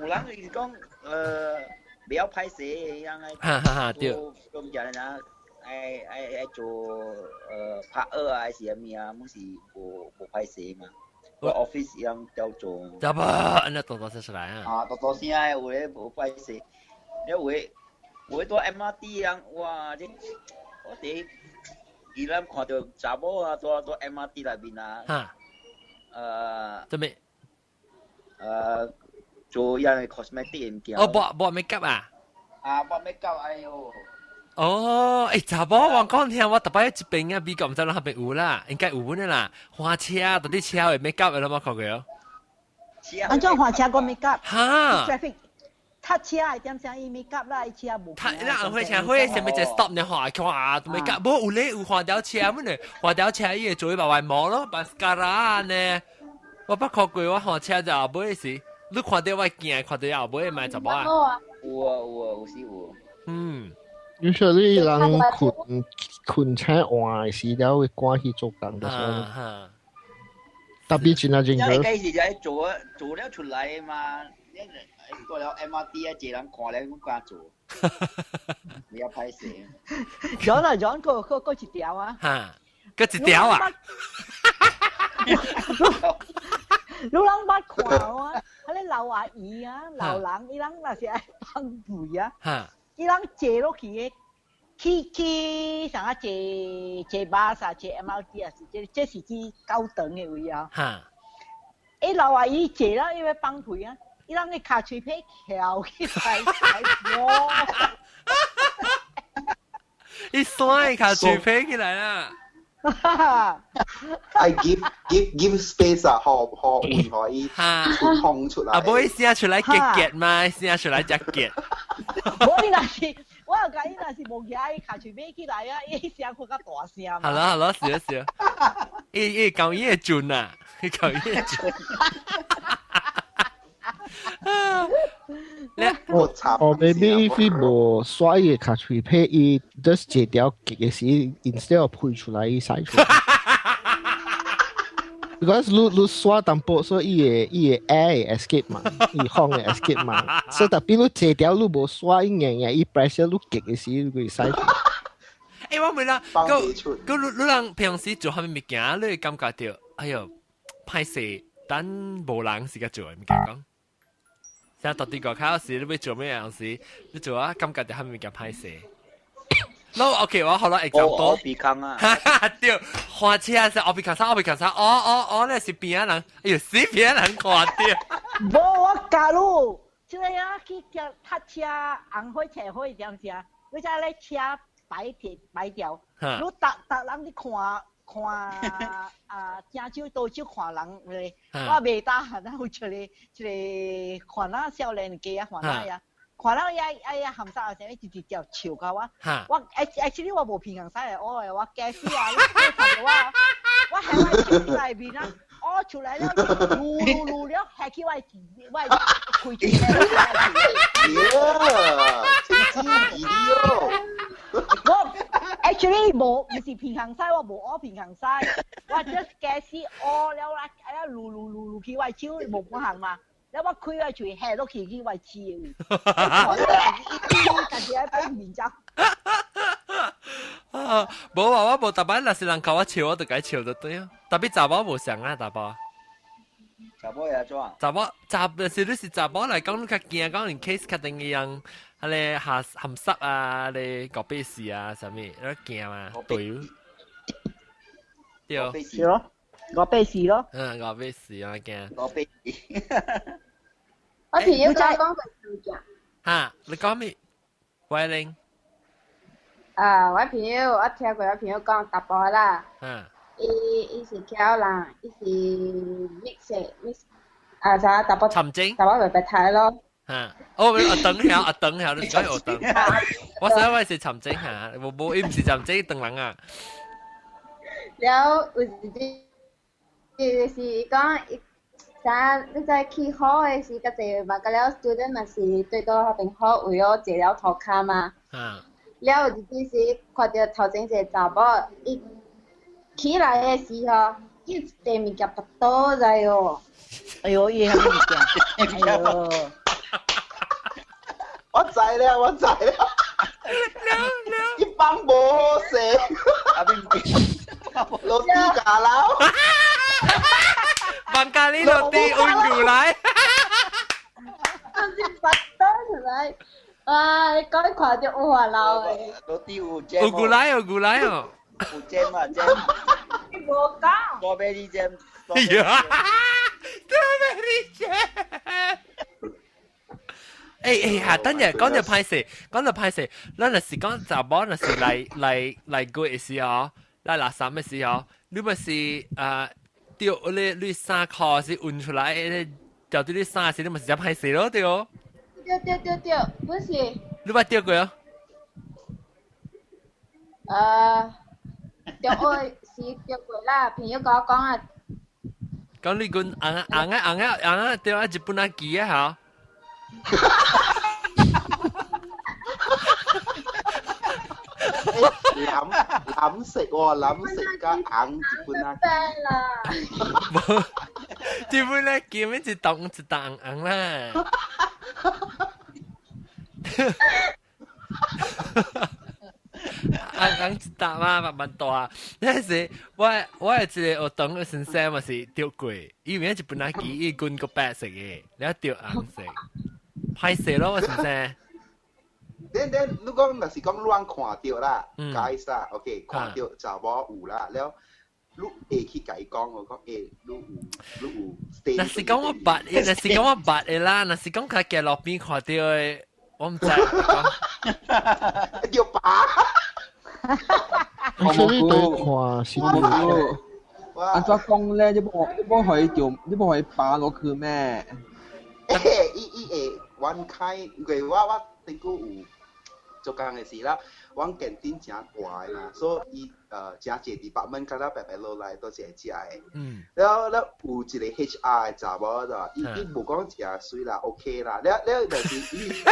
有人就是講，不要拍攝樣個。哈哈哈，對。咁樣啊，愛做拍二啊，還是啥物啊？攏是無拍攝嘛。我 office 樣叫做。得吧，那多多聲出來啊。啊，多多聲啊，有咧無拍攝，有咧蹛 MRT 樣，哇！這我佇宜蘭看著查某啊，蹛 MRT 內面啊。哈。做咩？做樣 cosmetic 物件。哦，抹 make up 啊？啊，抹 make up，哎喲。哦，欸，查某我講聽，我逐擺這邊啊，美國毋知咱彼邊有啦，應該有阮的啦。花車，到底車會 make up 的，攏無看過哦。按怎花車閣 make up？哈。 traffic，塞車的點聲伊 make up 啦，伊車無。他那紅火車火，啥物一個 stop 呢？看看啊，make up，無有咧有花條車麼呢？花條車伊會做伊白眉毛咯，mascara 呢。我捌看過，我換車就後尾時，你看著我驚，看著後尾買查某啊。有啊有啊有是有。嗯。 Usually 人睏睏車換時了會趕去做工，就是。特別真啊真個。一開始就做做了出來嘛，你過了 MRT 啊，一人看了攏敢做。你要拍攝。講啦講，閣一條啊。哈，閣一條啊。你人捌看啊？彼个老阿姨啊，老人，伊人若是愛放屁啊，伊人坐落去的，去啥啊？坐巴士、坐 MRT 啊，是這是去高等的位啊。伊老阿姨坐了，伊欲放屁啊，伊人的跤喙皮翹起來，哇！伊甩跤喙皮起來啦。愛 give space 啊，予會予伊出空出來。啊，無伊聲出來結結嘛，聲出來才結。無伊若是，我有共伊若是無舉伊跤喙尾起來啊，伊聲閣較大聲嘛。好啦好啦，是是。伊講伊會準啊，伊講伊會準。我慘。哦，maybe 伊無刷伊的跤喙皮，伊 just 一條結的時，instead of 噴出來，伊使出來。Because 你刷淡薄，所以伊會 air escape 嘛，伊風會 escape 嘛。所以 tapi 你這條你無刷，伊硬硬伊 pressure 你結的時，你會使出。欸，我問啦，閣閣你人平時做啥物物件，你會感覺著，哎喲，歹勢，等無人時間做的物件講。像到底外口時，你欲做咩樣時，你做啊感覺著啥物物件歹勢。喏，OK，我好啦，example。烏鼻空啊！對，花車是烏鼻空啥？烏鼻空啥？哦哦哦，那是邊仔人，哎喲，死邊仔人看著。無，我教你，這个啊去叫塞車紅火車火點聲，你知咧車擺鐵擺條，你逐逐人咧看看啊，正少多少看人咧，我袂 tahan 啊，有一個一個番仔少年家啊，番仔啊，看到伊哎呀含沙啊，啥物直直條笑到我。我 actually 我無平衡屎嚟，我我驚死啊！你看到我，我喺我手內面啊，屙出來了，嚕嚕嚕了，下去我我開住。呀，真真疑哦！我 actually 無，唔是平衡屎，我無屙平衡屎，我 just 驚死屙了啦，哎呀嚕嚕嚕嚕去我手無平衡嘛。了我開我喙下落去去我舌的位，家己愛變面走。啊，無啊，我無逐擺，若是人靠我笑，我就共笑就對啊。特別查某無相啊，查某。查某會怎？查某查，若是你是查某來講，你較驚講 in case 較定個人，彼个下含濕啊，彼個狗鼻屎啊，啥物，你驚嘛？對。對。是咯，狗鼻屎咯。嗯，狗鼻屎啊，驚。狗鼻屎。我朋友講講過物件。哈，你講咩？喂玲。啊，我朋友，我聽過我朋友講查埔啦。伊伊是僑人，伊是 mix mix 啊啥查埔。尋精。查埔袂白睇咯。哈，哦，阿等下，阿等下，你講阿等。我想我是尋精嚇，無無，伊毋是尋精，唐人啊。了有一日，就是講伊啥，你知去好的時，較濟嘛，甲了 student 嘛是對到彼邊好，為了坐了塗跤嘛。了有一日時看著頭前一個查某，伊起來的時候，伊一塊物件腹倒在哦。哎喲，伊啥物物件？哎喲！我知了，我知了。一幫無好勢，落地咖撈。放咖喱落地溫牛奶。就是腹倒出來。哇！你講你看著有話流的。落地有 jam。有牛奶有牛奶哦。有 jam 啊 jam。你無講。 Strawberry jam。呀！Strawberry jam。欸欸嚇，等陣講就歹勢，講就歹勢。咱若是講查某，若是來來來過的時候，來垃圾的時候，你咪是啊，對，你你衫褲是換出來，掉佇你衫時，你咪是真歹勢咯，對哦。對對對對，不是。你捌著過啊？著過是著過啦，朋友共我講啊。講你講紅啊紅啊紅啊紅啊，對啊，日本仔機啊嚇。諗諗食喎，諗食加硬日本仔。啦。無，日本仔機咩一棟一棟紅啦。紅紅一沓嘛，慢慢大。那時我我有一個學堂的先生嘛是著過，伊名日本仔機，伊滾個白色的，了著紅色，歹勢咯，我先生。恁恁，你講若是講亂看著啦，解啦，OK，看著查某有啦，了你會去共伊講，我講欸，你有你有。若是講我捌，若是講我捌的啦，若是講較行路邊看著的，我毋知。叫爸。 Actually 對看是按怎講咧？你無你無予伊著，你無予伊拔落去咩？欸，伊伊會玩開，因為我我頂久有做工的時啦，阮 canteen 誠大的嘛，所以伊誠濟 department 敢若白白落來都是會食的。了了有一個 HR 的查某就，伊伊無講誠媠啦，OK 啦。了了就是伊，一個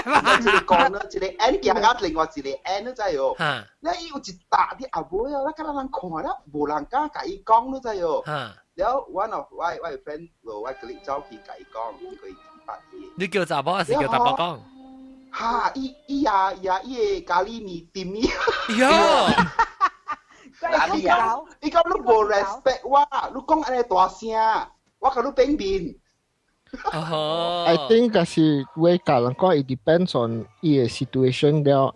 講呢，一個 N 行到另外一個 N 你知無？了伊有一搭佇後尾哦，咱敢若人看了，無人敢共伊講，你知無？了阮哦，我我 friend 就我 colleague 走去共伊講，伊個伊捌伊。你叫查某還是叫查埔講？哈！伊伊也也伊個咖喱麵甜伊。喲！伊講伊講你無 respect 我，你講按呢大聲，我共你變面。哦。 I think 就是會教人講，it depends on 伊個 situation 了。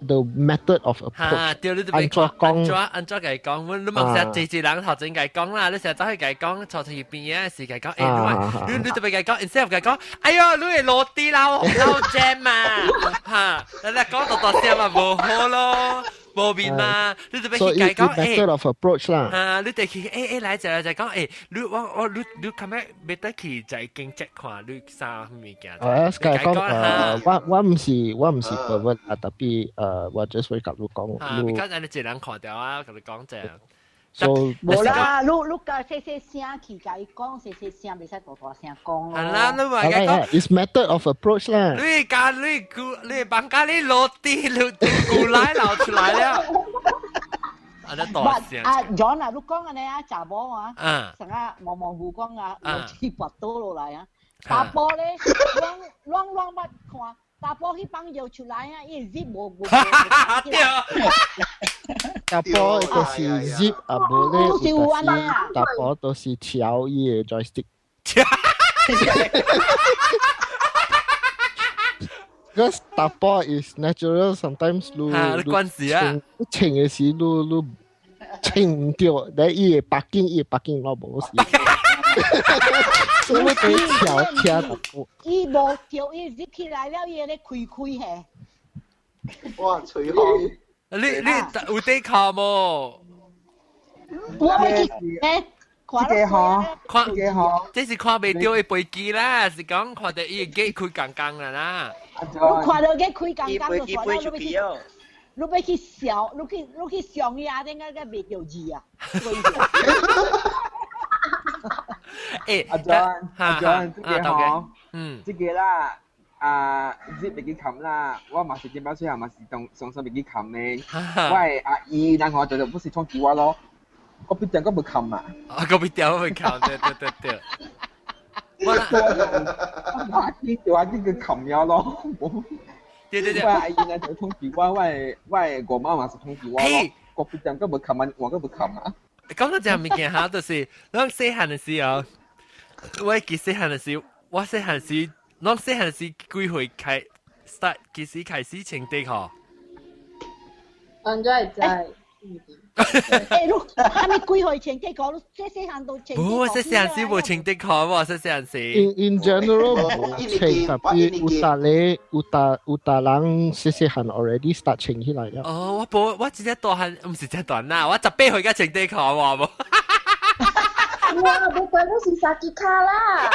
the method of approach。哈，對，你都別講，按怎按怎共伊講，阮你嘛成濟濟人頭前共伊講啦，你成日走去共伊講，坐佇邊仔時共伊講，欸，你你特別共伊講，instead of 共伊講，哎喲，你會落地啦，我好 jam 嘛，哈，你講大大聲嘛，無好咯。無面嘛，你特別去解講誒。Method of approach 啦。啊，你得去來就來就講你我我你你今日別得去在經濟看你啥物件。我解講我唔是 pervert 啊，特別我 just 會佮你講。啊，比較你一人看到啊，佮你講者。 So 無啦，你你共細細聲去共伊講，細細聲袂使大大聲講咯。係啦，你話嘅講。 It's method of approach 啦。你家你古你房間你落地你古來流出來了。啊，你大聲。啊，John 啊，你講按呢啊，查某啊，成日模模糊講啊，落去跋倒落來啊。查埔咧，攏攏攏捌看，查埔去放尿出來啊，伊 zip 無無。對。查埔就是 zip 啊，無咧，有時查埔都是撬伊的 joystick。Because 查埔 is natural, sometimes 你你關事啊，穿的時你你穿毋著，你伊會縛緊，伊會縛緊我無事。所以你得撬車查埔。伊無著，伊 zip 起來了，伊咧開開嘿。哇，隨風。你你有底褲無？我欲去誒，這個吼，看這個吼，這是看袂著的飛機啦，是講看著伊個機開工工啦啦。你看著機開工工就算了，你欲去，你欲去笑，你去你去上伊阿頂個個袂著字啊。阿 John，阿 John，這個吼，這個啦。啊，zip 袂記冚啦，我嘛是點擺細漢嘛是當上上袂記冚的。我的阿姨，然後就就不是創機我咯，我必定閣無冚啊。啊，個必定無冚，對對對對。我我去我去佢冚了咯。對對對。我阿姨呢就通知我，我的我的姑媽嘛是通知我咯。我必定閣無冚啊，我閣無冚啊。講到這物件哈，就是咱細漢的時候，我記細漢的時，我細漢時。咱細漢時幾歲開 start 幾時開始穿短褲？安怎會知？欸，你啥物幾歲穿短褲？你細細漢都穿。無，細細漢時無穿短褲，無細細漢時。 In general 無穿，特別有逐个有逐有逐人細細漢 already start 穿起來了。哦，我無，我真正大漢，毋是真大啦，我18歲才穿短褲，我無。哇！無怪你是三支跤啦。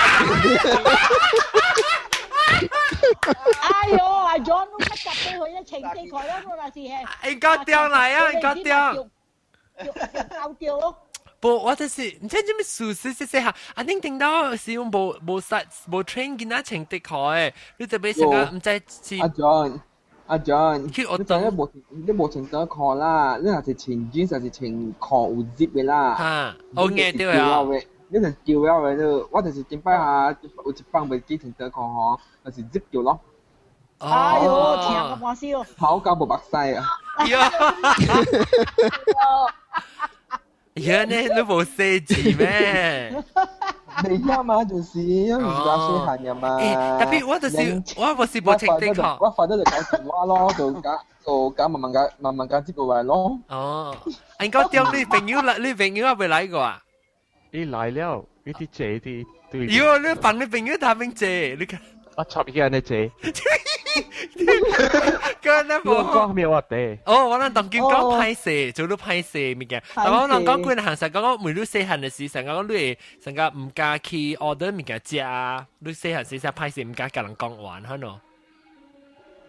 哎喲，阿 John，你才18歲咧穿短褲了，我若是嘿。應該掉來啊，應該掉。掉掉咯。不，我就是毋知做咩事，細細細漢，啊，恁聽到是用無無實無 train 囡仔穿短褲的，你特別成個毋知是。阿 John，阿 John，去學你無你無穿短褲啦，你若是穿 jeans 還是穿褲有 zip 的啦。哈，哦，硬對啊。你是叫了的，你我就是頂擺下有一放袂記穿短褲吼，就是 zip 掉咯。哎喲，聽個半死哦。頭到無目屎啊！呀，你你無寫字咩？未曉嘛，就是因為是較細漢嘅嘛。欸，特別我就是我無是無穿短褲，我反正就搞電話咯，就搞就搞慢慢搞慢慢搞這個來咯。哦，應該點你朋友來，你朋友還未來過啊？伊來了，伊佇坐佇對。喲，你放你朋友他邊坐，你看。我插伊按呢坐。個那無講咩話題？哦，我咱當今講歹勢，做你歹勢物件。但我人講幾行實講，每你細漢的時，成個講你會成個毋敢去 order 物件食啊。你細漢時成歹勢，毋敢共人講話，可能。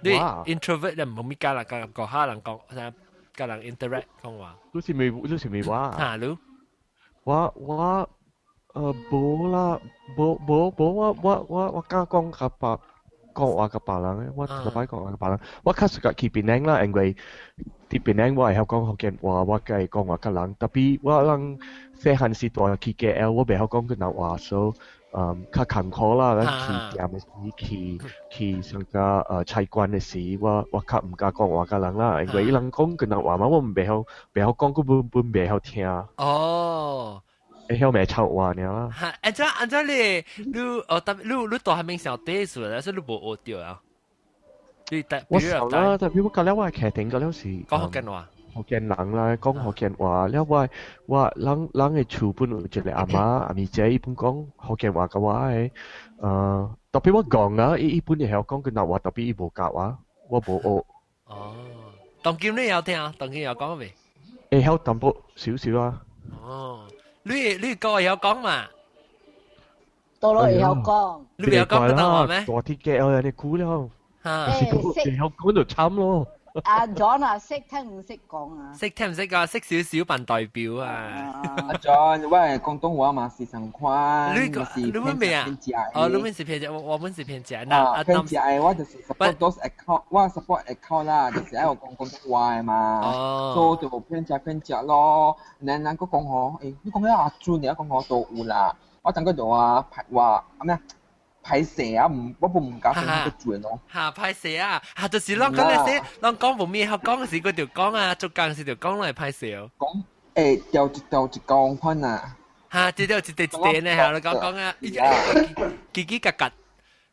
你 introvert 就無物敢人共個下人講，啥共人 interact 講話。你是咪你是咪我？哈，你？我我無啦，無無無我我我我敢講共別講話共別人的，我逐擺講話共別人，我較適合去檳城啦，因為佇檳城我會曉講福建話，我會講話共人，特別我人細漢時蹛去 KL，我袂曉講越南話，所以較艱苦啦。咱去店的時，去去上個菜館的時，我我較毋敢講話共人啦，因為伊人講越南話嘛，我毋袂曉袂曉講，閣本本袂曉聽。哦。會曉罵臭話爾啦。哈，按怎按怎你你哦，特你你蹛彼邊上底數，還是你無學著啊？你特我熟啦，特別我舊了我係騎頂舊了是講福建話，福建人啦，講福建話。了我我人人的厝本有一個阿嬤阿咪姐，伊本講福建話共我的，特別我講啊，伊伊本會曉講越南話，特別伊無教我，我無學。哦。當今你有聽啊？當今有講未？會曉淡薄少少啊。哦，你個會曉講嘛？多咯會曉講。你袂曉講廣東話咩？大鐵嘅我你估了。嚇！是講會曉講就慘咯。阿 John 啊，識聽唔識講啊？識聽唔識講，識少少扮代表啊。阿 John，我係廣東話嘛是上款，你個你問咩啊？哦，你問是偏食，我問是偏食。啊，偏食的我就是 support those account，我 support account 啦，就是愛講廣東話的嘛。哦。所以就偏食偏食咯。然後咱閣講吼，欸，你講了阿準，你講吼都有啦。我等個度啊，排話咩啊？歹勢啊，唔，我唔敢講個準咯。嚇，歹勢啊！嚇，就是攏講那些，攏講無咩好講時，佢就講啊，做工時就講來歹勢哦。講，欸，掉一掉一公款啊。嚇，這掉一塊一塊呢，嚇，你講講啊，嘰嘰嘎嘎。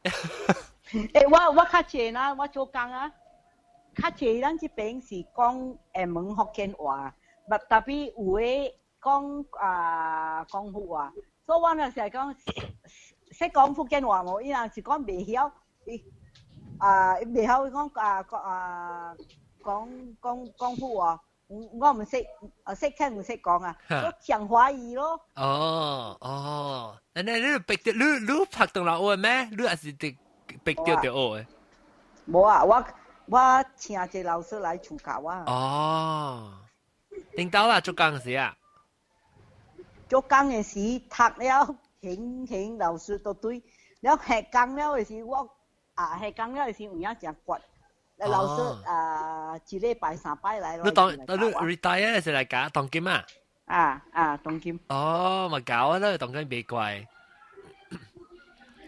欸，我較濟啦，我做工啊，較濟咱這邊是講廈門福建話，特別有的講啊廣府話，所以我若是講。識講福建話無？伊若是講袂曉，伊啊袂曉講啊講啊講講講福話，我唔識，識聽唔識講啊，我講華語咯。哦哦，那你逼著你拍動來學咩？你還是得逼著就學的？無啊，我請一個老師來厝教我。哦，頂到啦，做工時啊？做工的時讀了。行行，老師都對。了下工了的時，我啊下工了的時有影誠倔。老師啊，一禮拜三擺來。你當你 retire 是來教當金啊？啊啊，當金。哦，嘛教啊，你當金袂怪。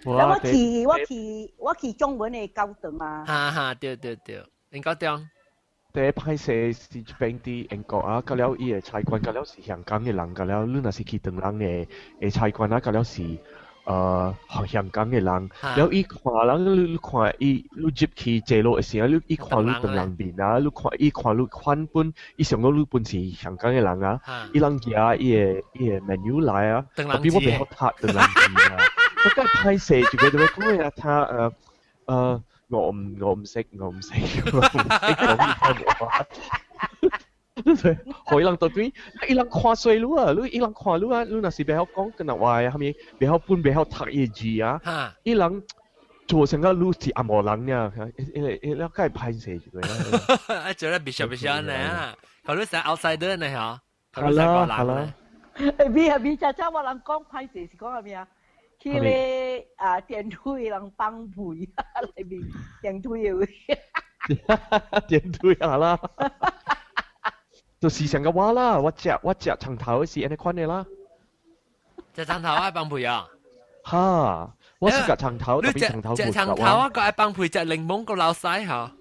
我去我去我去中文的高中啊。哈哈，對對對，恁高中。第一歹勢是這邊佇英國啊，到了伊的菜館，到了是香港的人，到了你若是去唐人的的菜館啊，到了是香港的人，了伊看人，你看伊，你入去坐落的時啊，你伊看你唐人面啊，你看伊看你款本，伊想講你本是香港的人啊，伊人寄伊的 menu 來啊，特別我袂曉讀唐人字啊，我梗係歹勢，就個就講啊，他我唔識，我唔識，我唔識講呢個話。可能到對，伊人看衰你啊，你伊人看你啊，你若是袂曉講跟人話啊，蝦米袂曉本袂曉讀伊字啊，伊人做成個你是紅毛人呀，伊了解歹勢一個。啊，做咧別笑別笑呢啊，考慮成 outsider 呢嚇。係啦係啦。欸，咪啊咪，恰恰我人講歹勢是講啥物啊？去咧啊電梯人放屁內面電梯的位。電梯啊啦，就是成個話啦，我食長頭是按呢款的啦。食長頭愛放屁啊？哈，我是食長頭，特別長頭。食長頭啊，個愛放屁，食檸檬個老細嚇。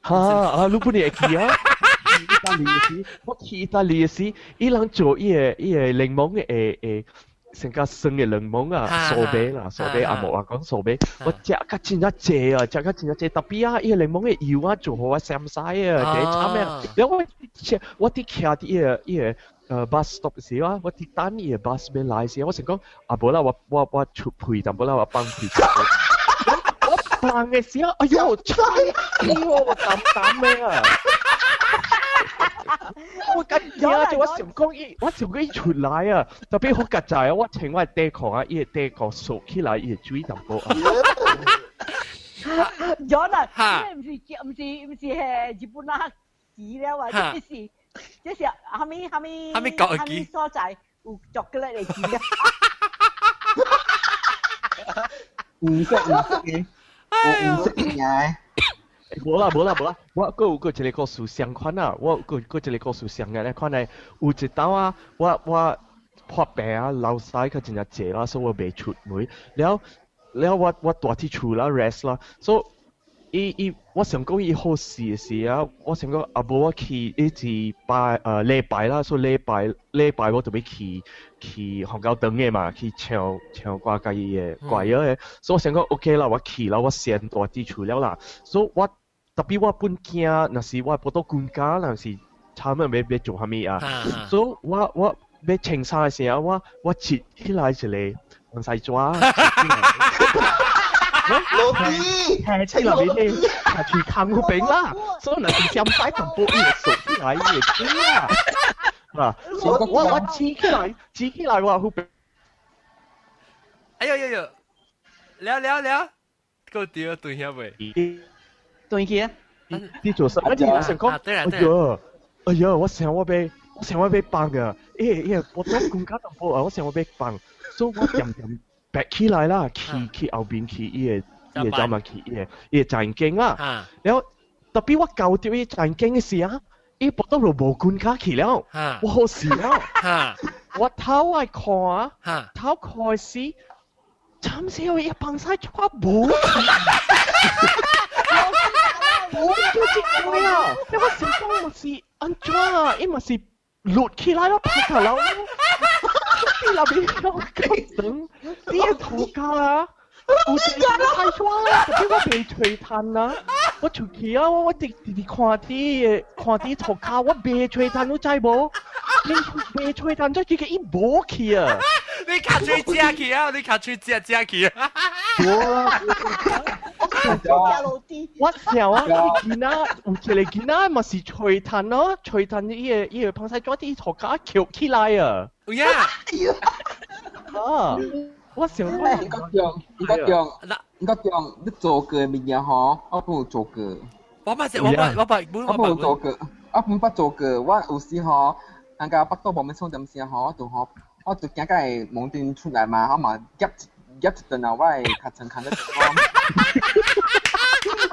哈啊，你本來會記啊？意大利的時，我去意大利的時，伊人做伊個檸檬的會。成個酸的檸檬啊，蘇白啦，蘇白阿無話講蘇白，我食較真正濟啊，食較真正濟，特別啊，伊個檸檬的油啊，做予我閃屎啊，幾慘啊！然後我佇徛佇伊個 bus stop 時啊，我佇等伊個 bus 欲來時，我想講啊無啦，我出屁淡薄啦，我放屁。我放的時候，哎呦，臭死我，我淡淡的啊！我緊驚就我想講伊，我想講伊出來啊，特別好夾在啊，我穿我底褲啊，伊個底褲縮起來，伊會水淡薄啊。咗啦，這唔是係日本啊字了啊，這是蝦米蝦米蝦米國字所在有巧克力的字啊。唔識唔識嘅，我唔識嘅。無啦無啦無啦，我閣有閣一個故事相款啊，我閣一個故事相嘅咧款咧，有一道啊，我破病啊，流屎較真正濟啦，所以我袂出門。了了我蹛佇厝啦 rest 啦，所以伊我想講伊好勢的時啊，我想講啊無我去伊是拜禮拜啦，所以禮拜我就欲去紅高燈的嘛，去唱唱歌佮伊的歌謠的，所以我想講 OK 啦，我去啦，我先蹛佇厝了啦，所以我。特別我本驚，若是我報到軍家，若是差唔多欲做啥物啊？所以我欲穿衫的時候，我摺起來一個防曬紙。落地，聽起來面咧，跤喙空嗰邊啦，所以若是點使淡薄伊會縮起來，伊會起啦。啊，我指起來，指起來我嗰邊。哎呦呦呦，了了了，夠掉對遐未？對去啊！你做啥？我想講，哎呦，哎呦，我想我欲放啊！欸欸，我都更加淡薄啊！我想我欲放，所以我點點白起來啦，去後邊去伊個走嘛去伊個前景啦。然後特別我到著伊前景的時啊，伊腹肚就無滾卡去了，我好死了。我頭愛看啊，頭看時，慘死我伊放屎出無。無就這個啦，你我想講嘛是按怎啊？伊嘛是落起來咯，拍下樓，你那邊有咁長，你個頭家啊，有一個太爽啦，特別我袂吹炭啊，我出去啊，我直直直看啲塗跤，我袂吹炭，你知無？你袂吹炭，再這個伊無去啊！你卡吹食去啊！你卡吹食食去啊！我想啊，伊囡仔有一個囡仔嘛是吹炭咯，吹炭伊個芳屎紙啲塗跤翹起來啊！有影？啊！我想講，應該講，你做過的物件吼，我本有做過。我嘛是，我捌，我本有做過，我本捌做過。我有時吼，人家腹肚無咩創點聲吼，我就吼，我就驚甲會門頂出來嘛，我嘛夾夾一頓啊，我會較床空得。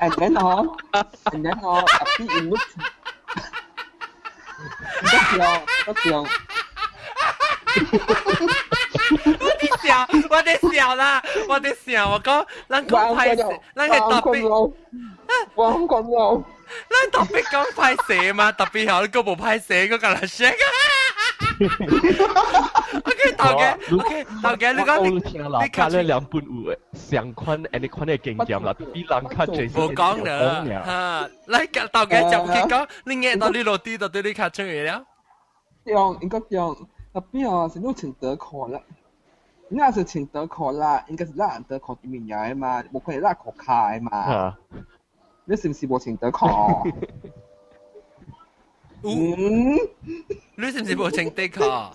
And then 吼，特別因為，我笑，我笑。我笑，我在笑啦，我在笑，我講，咱講歹勢，咱係特別，我講我，咱特別講歹勢嘛，特別好，你閣無歹勢，閣共人說。OK，頭家，OK，頭家，你講你你看了兩本有相款，按呢款的經驗啦，比人較濟。無講啦，哈，來頭家就去講，你壓到你落地就對你較出去了。對，應該對，特別哦，是你穿短褲啦。你若是穿短褲啦，應該是咱短褲對面的嘛，無可能咱褲跤的嘛。你是毋是無穿短褲？嗯，你是毋是無穿短褲？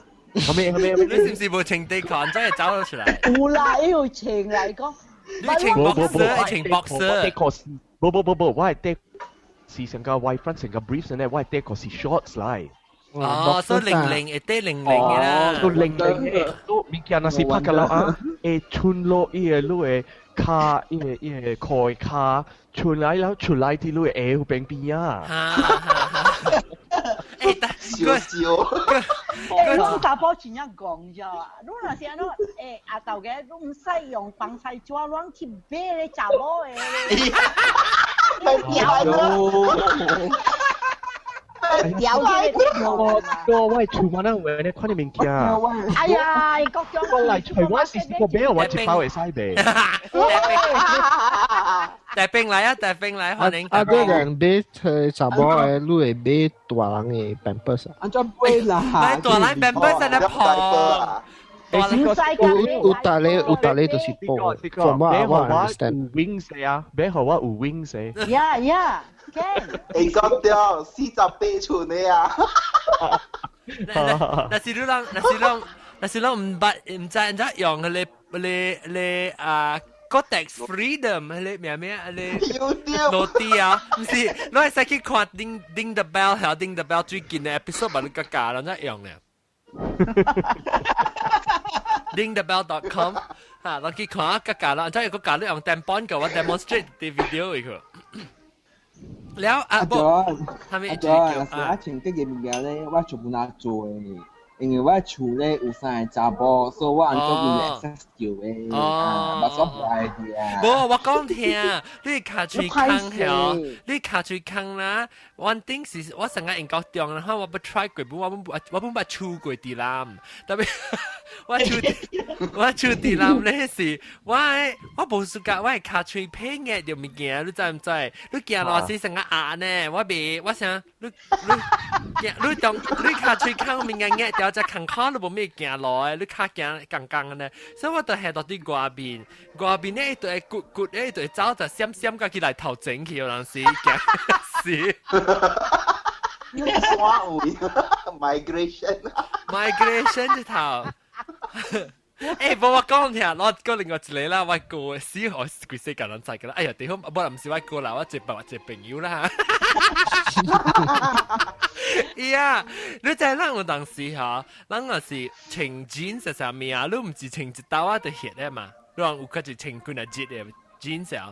後面後面，你是毋是無穿短褲？怎會走咗出來？有啦，伊有穿來講。你穿 boxer，你穿 boxer。無無無無，我係短是成個 Y front 成個 briefs 呢，我係短褲是 shorts 來。哦，所以零零會短零零的啦。都零零的，都物件若是拍個落啊，會穿落伊個你的跤，伊個褲的跤，穿來了出來佇你的下邊邊啊。欸，但笑笑。欸，你查埔真正戇知啊？你若是按怎，欸，阿豆家，你毋使用防曬紙，亂去買咧查某的咧。掉掉起我我我厝嘛，咱有咧看你物件。哎呀，國中。我來台灣是個買我一包會使袂？大兵來啊！大兵來，歡迎。啊，個人買查某的，你會買大人的 Pampers 啊？按怎買啦？買大人 Pampers 在那跑。有大咧，有大咧就是報。From what I understand。有 wings 啊，買予我有 wings。 Yeah, yeah. Can。會講掉48寸的啊！若是你人，若是你毋捌，毋知按怎用彼個、彼個、彼個啊，Kotex Freedom 彼個名名，彼個落地啊，毋是，你會使去看 Ding Ding the Bell，還 Ding the Bell 最近的 episode 嘛，你較教按怎用咧。dingthebell.com 嚇，你去看啊，較教啦，按怎個教你用 tampon 嘅，我 demonstrate 啲 video 去。了啊，不，他們阿john，若是我穿這個物件咧，我全部拿做的，因為我厝咧有三個查某，所以我按怎會 access 到的，啊，嘛所無 idea。無，我講聽，你跤喙空曉，你跤喙空啦。One thing 是我成日用高中，然後我不 try 過，我本捌手過佇南，特別我手佇南咧是，我無 suka，我的跤喙皮壓著物件，你知毋知？你行路時成日壓呢，我袂，我想你你你當你跤喙空物件壓著，條只坎坷你無咩行路的，你較行剛剛呢，所以我就係到佇外面，外面咧就會骨骨咧就會走就閃閃個起來頭前去，有陣時行是。哇！Migration migration 這頭。欸，無我講聽，我講另外一個啦，我哥死我規世界人知㗎啦。哎呀，地方無唔是我哥啦，我一個一個朋友啦。伊啊，你知咱有當時吼，咱若是穿 jeans 是啥物啊？你毋是穿一兜仔就熱的嘛？你講有較濟穿幾若日的 jeans 啊？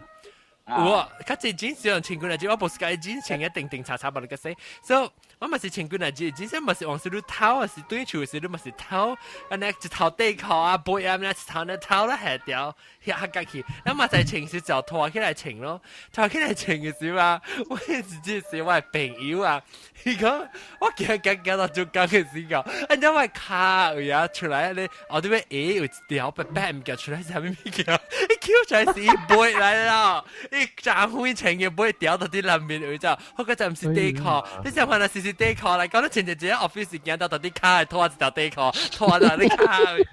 有啊，較濟 jeans 用穿幾若日，我無是家 jeans 穿一定定查查無你個洗，所以我嘛是穿幾若日，jeans 嘛是往時你透啊，是對厝時你嘛是透，按呢一頭底褲啊，背啊，一頭呢透咧下條下下去，咱嘛在穿時就拖起來穿咯，拖起來穿嘅時啊，我是這是我朋友啊，伊講我行行行到中間嘅時候，按照我跤位啊出來咧，後底尾鞋有一條白白物件出來，啥物物件？伊抾出來是伊背來啦。伊昨昏穿嘅背掉到佇內面位就，我個就毋是底褲，你想看若是是底褲來講，你穿一個 office 行到到底跤會拖一條底褲，拖到你跤位。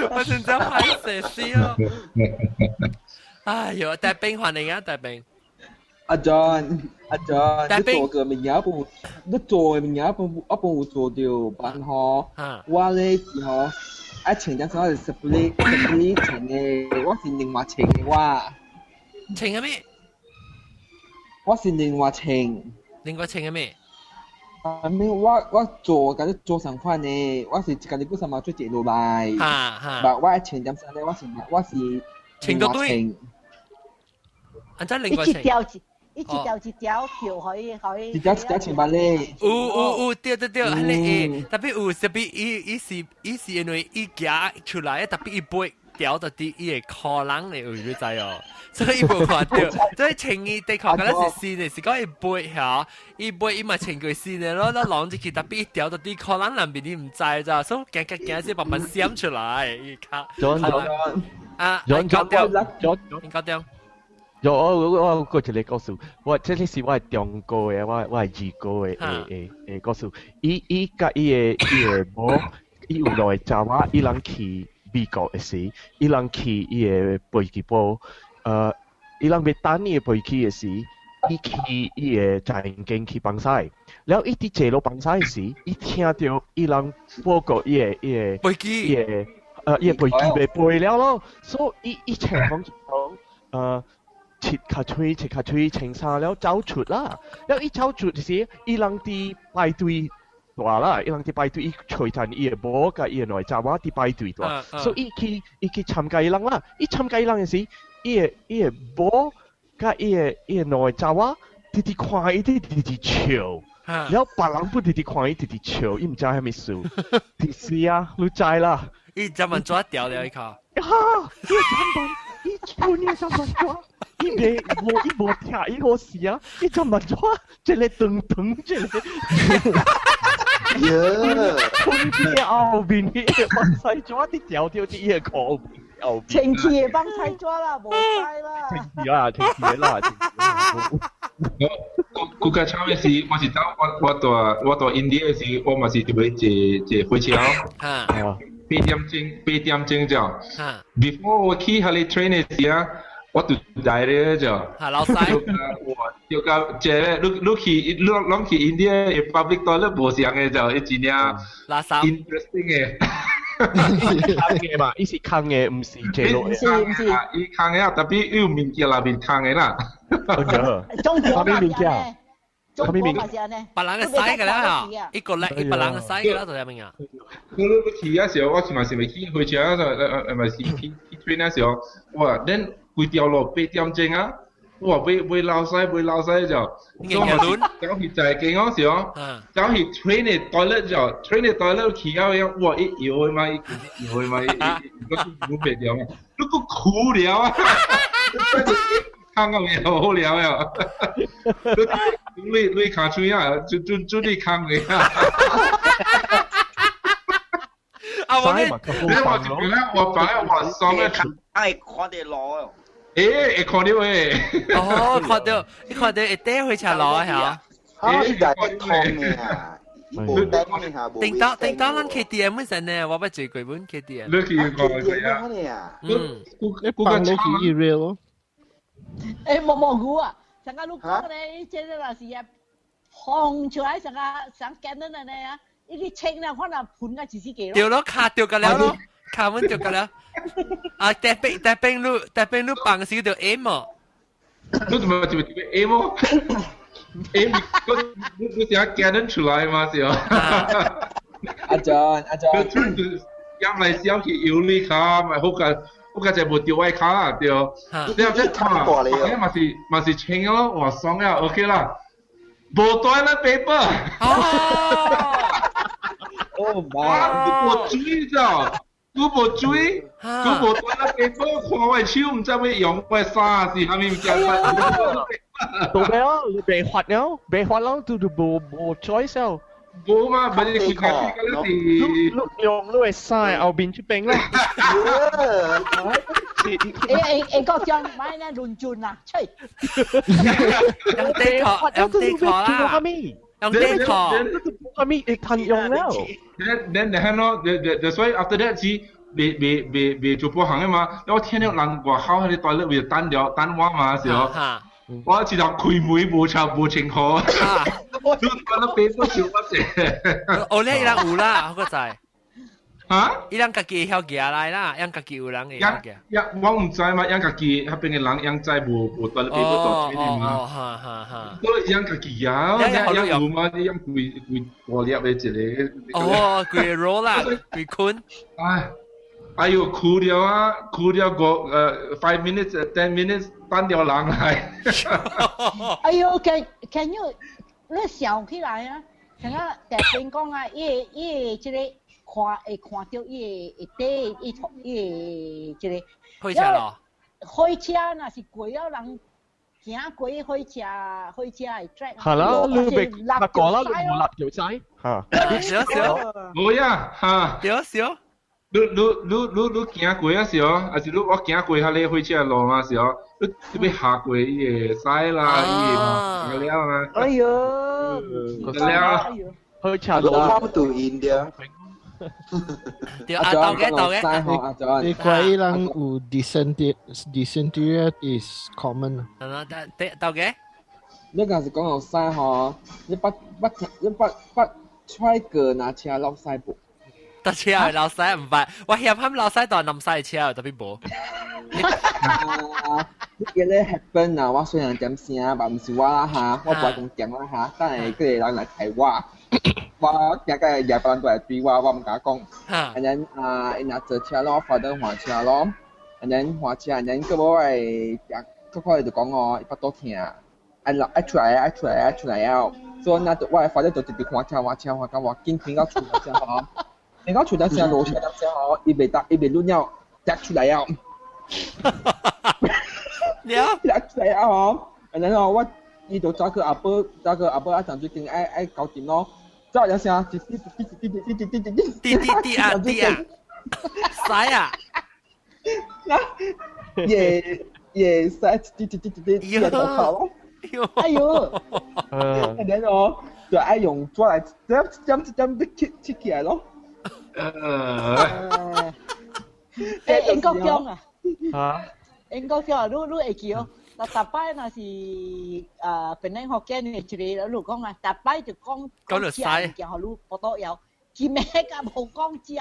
我真正歹勢死咯！哎喲，大兵歡迎啊，大兵。阿 John，阿 John，你做個物件不？你做的物件不？我本有做到，但吼，我咧是吼，愛穿點啥是 split split 穿的，我是另外穿的我。穿啥物？我是另外穿。另外穿啥物？啊，咩？我做佮你做相款的，我是家己本身嘛做一落來。哈哈。但我愛穿點啥咧？我是穿到對。按怎另外穿？一條一條一條條可以可以。一條一條穿捌咧。有有有，對對對，彼个會，特別有特別伊伊是伊是因為伊行出來，特別伊背掉到佇伊個褲囊的位，你知哦？所以伊無看著，所以穿伊底褲敢若是新的，是講伊背遐，伊背伊嘛穿過新的咯，咱晾入去，特別伊掉到佇褲囊內面，你毋知咋，所以行行行是慢慢閃出來，伊較。啊，高調，高調。有我我過一個故事，我這個是我係中國的，我係二哥的誒故事。伊伊佮伊的伊的某，伊有兩個查某，伊人去美國的時，伊人去伊的飛機鋪，伊人欲等伊的飛機的時，伊去伊的在間去放屎，了伊佇坐落放屎的時，伊聽著伊人報告伊的伊的飛機，伊的伊的飛機袂飛了咯，所以伊伊聽講講切較喙，切較喙，穿衫了走出啦。了伊走出時，伊人佇排隊大啦，伊人佇排隊，伊隨陣伊的某佮伊的兩個查某佇排隊大，所以伊去伊去參加伊人啦。伊參加伊人的時，伊的伊的某佮伊的伊的兩個查某，直直看伊，直直笑。了別人不直直看伊，直直笑，伊毋知啥物事。是啊，你知啦。伊怎麼抓掉了伊靠？哈！伊怎辦？伊春伊怎麼抓？伊袂無伊無聽伊好事啊！伊怎麼抓？這個長長這個。耶！春天後面伊個放菜抓佇條條佇伊個褲後面。清氣的放菜抓啦，無使啦。清氣啦，清氣啦，清氣啦。我較慘的是，我是走我我蹛我蹛印度的時，我嘛是特別坐坐火車。啊。八點鐘，八點鐘就。Before 我去彼个 train 的時啊，我就來了就。哈，老細。就甲這個，你你去你攏去印度的 public toilet 無相的就，伊真正 interesting 的。空的嘛，伊是空的，毋是坐落的。毋是毋是，伊空的啊，特別有物件內面空的啦。中國啥物物件？中國嘛是按呢，別人的使㗎啦，一個來一別人的使㗎啦，就啥物啊？我去啊時候，我是嘛是咪去火車啊？咪是去去 train 啊時候，哇！恁規條路八點鐘啊，哇！袂袂流屎袂流屎就，走去在間嗰時候，走去 train 的 toilet 就，train 的 toilet 去到樣，哇！一搖的嘛，一搖的嘛，一一個袂掉嘛，你閣哭了啊！看個面好了呀，你你卡喙啊，就就就你空的啊。啊，我咧，你話一邊咧，我擺我上咧，愛看到路哦。欸，會看到誒。哦，看到，你看到會帶回車路啊？嚇。啊，伊在通的啊，頂到頂到，咱 KTM 嗰陣呢，我捌坐過本 KTM。你去過係啊？嗯，你放落去 email 咯。誒，無無牛啊！上個你講咧，這個若是啊，放出來上個上簡單的呢啊，一個清啦，可能盤個一死個咯。掉咯，卡掉個了咯，卡穩掉個了。啊，特別特別你特別你放時就 aim 哦。你怎麼怎麼 aim 哦？aim 你你想 Canon 出來嘛是哦？阿 John 阿 John，入來小去有你卡，咪好個。我家就無掉位卡啦，對。你後即看，你嘛是嘛是清咯，哇爽啊，OK 啦。無 toilet paper。哦媽！無水咋？佢無水，佢無 toilet paper，看我手毋知欲用我衫是啥物物件。到尾咯，你被罰了，被罰了，就就無無 choice 了。無嘛，唔係佢開始嗰陣時，你用你嘅衫後邊出邊啦。誒誒誒，國將買呢輪轉啊，吹。用地殼，用地殼啦，用地殼，係咪會趁用了？你你睇咯，你所以 after that 是未未未未做保行嘅嘛，我聽到人外口喺啲 toilet 為等了等我嘛時候，我直頭開門無插無清好。你講得白不少我啫。哦，你伊人有啦，我個在。嚇？伊人家己會曉行來啦，人家己有人會曉行。呀，我毋知嘛，人家己彼邊的人，人知無無 toilet paper 做這嘛。哦，哈哈哈。都人家己啊，人有嘛？人規規大粒的一個。哦，規個 roll 啦，規捆。哎，哎呦，哭了啊，哭了個5 minutes 10 minutes 等著人來。哎呦，can you 你想起來啊？像啊，大邊講啊，伊伊這個看會看到伊會底伊伊這個火車咯。火車若是過了人行過火車，火車會 track。係啦，你別發過啦，你冇立條仔嚇。少少。冇呀，嚇。少少。你你你你你行過啊時候，還是你我行過彼個火車路嘛時候，你欲下過伊個屎啦，伊個了啊。哎呦，了。火車路。我對因對。對啊，到嘅到嘅。你怪人有 dysentery dysentery is common。係咯，得到嘅。你若是講到屎吼，你捌捌你捌捌揣過若車落屎無？搭車會落屎毋捌，我嫌喊落屎當南西車，特別無。啊，呢個咧 happen 啊，我雖然點聲，但毋是我啦哈，我無愛講點啦哈，等下個人來提我，我驚個夜別人過來追我，我毋敢講。And then 啊，伊若坐車咯，我 father 換車咯，and then 換車，and then 閣無會閣看伊就講哦，伊腹肚疼，愛落愛出來愛出來愛出來了，所以那我的 father 就直直換車換車換到我緊停到厝了吼。你講厝得聲落車得聲吼，伊袂得伊袂攆了，跌出來了。了，跌出來了吼，然後我伊就走去阿伯，走去阿伯啊，陣最近愛愛搞掂咯。走一聲，一滴一滴一滴一滴一滴滴滴滴啊滴啊，屎啊！也也屎一滴一滴一滴一滴頭咯。哎呦！然後就愛用紙來點點點點切切起來咯。誒，英國姜啊！嚇！英國姜啊，你你會記哦？嗱，逐擺若是啊，檳城福建的一個，你講啊，逐擺就講講食物件，予你腹肚枵。今暝甲無講食，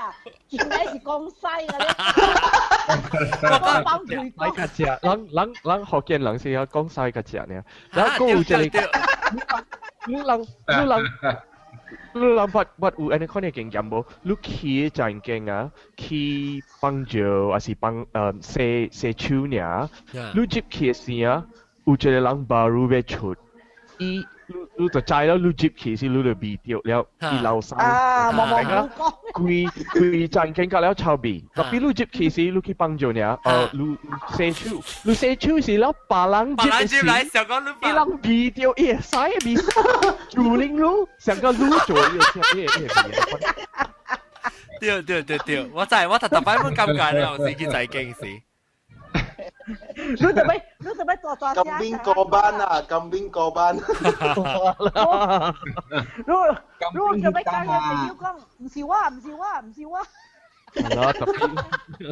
今暝是講屎個咧。我放屁講。較食，人人人福建人是要講屎較食呢。然後閣有一個，你人你人。你人捌捌有按呢款的經驗無？你去一間啊，去幫助還是幫洗洗手爾？你入去的時啊，有一個人 baru 欲出，伊你你就知了，你入去時你就味著了，伊流屎。啊，無無無講。規規間間甲了臭味，特別你入去時，你去幫助爾，你洗手，你洗手時了，別人入的時，伊人味著伊的屎味，就令你上個你做伊的伊的味。對對對對，我知，我特特擺本尷尬了，是去在經時。你特別大大聲。 Kambing korban 啊，kambing korban。你特別講嘅朋友講，唔是我，唔是我，唔是我。係啦，特別你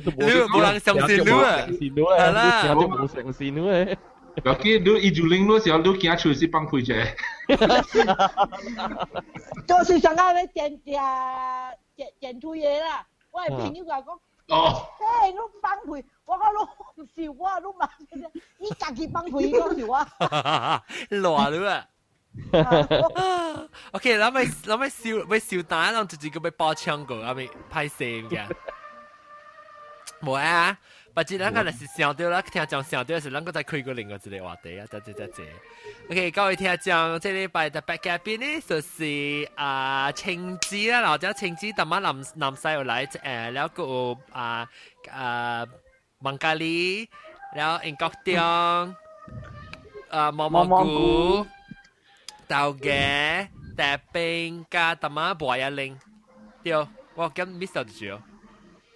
冇人相信你啊，係啦，你冇相信你啊。尤其你一九零嗰時候，你驚出是放屁啫。就是上個咧電電電電推嘢啦，我的朋友甲我講，哦，嘿，你放屁，我講你唔是我，你嘛，你家己放屁講是我。亂你啊！OK，咱咪咱咪笑咪笑單，咱直接個要爆槍過，阿咪歹勢嘅。無啊，不知咱個若是想到啦，聽講想到是咱個再開過另外一個話題啊，得得得得。OK，各位聽眾，這禮拜特別嘉賓呢，就是啊青子啦，或者青子，淡仔南南西又來了個啊啊孟加里，了英國中，啊毛毛菇。豆芽、大冰加淡仔薄一零，對，我咁 miss 咗住。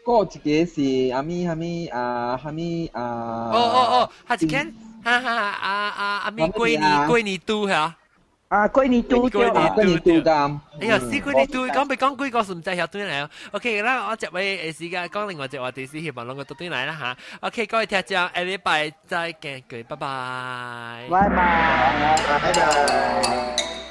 嗰一個是阿咪阿咪啊，阿咪啊。哦哦哦，係一間，哈哈啊啊阿咪過年過年拄嚇。啊，過年拄過年過年拄㗎。哎呀，死過年拄，講未講幾個是唔知曉轉來哦。OK，啦，我這位時間講另外一個話題是希望攏個都轉來啦嚇。OK，各位聽眾，下禮拜再見，各位，拜拜。拜拜。拜拜。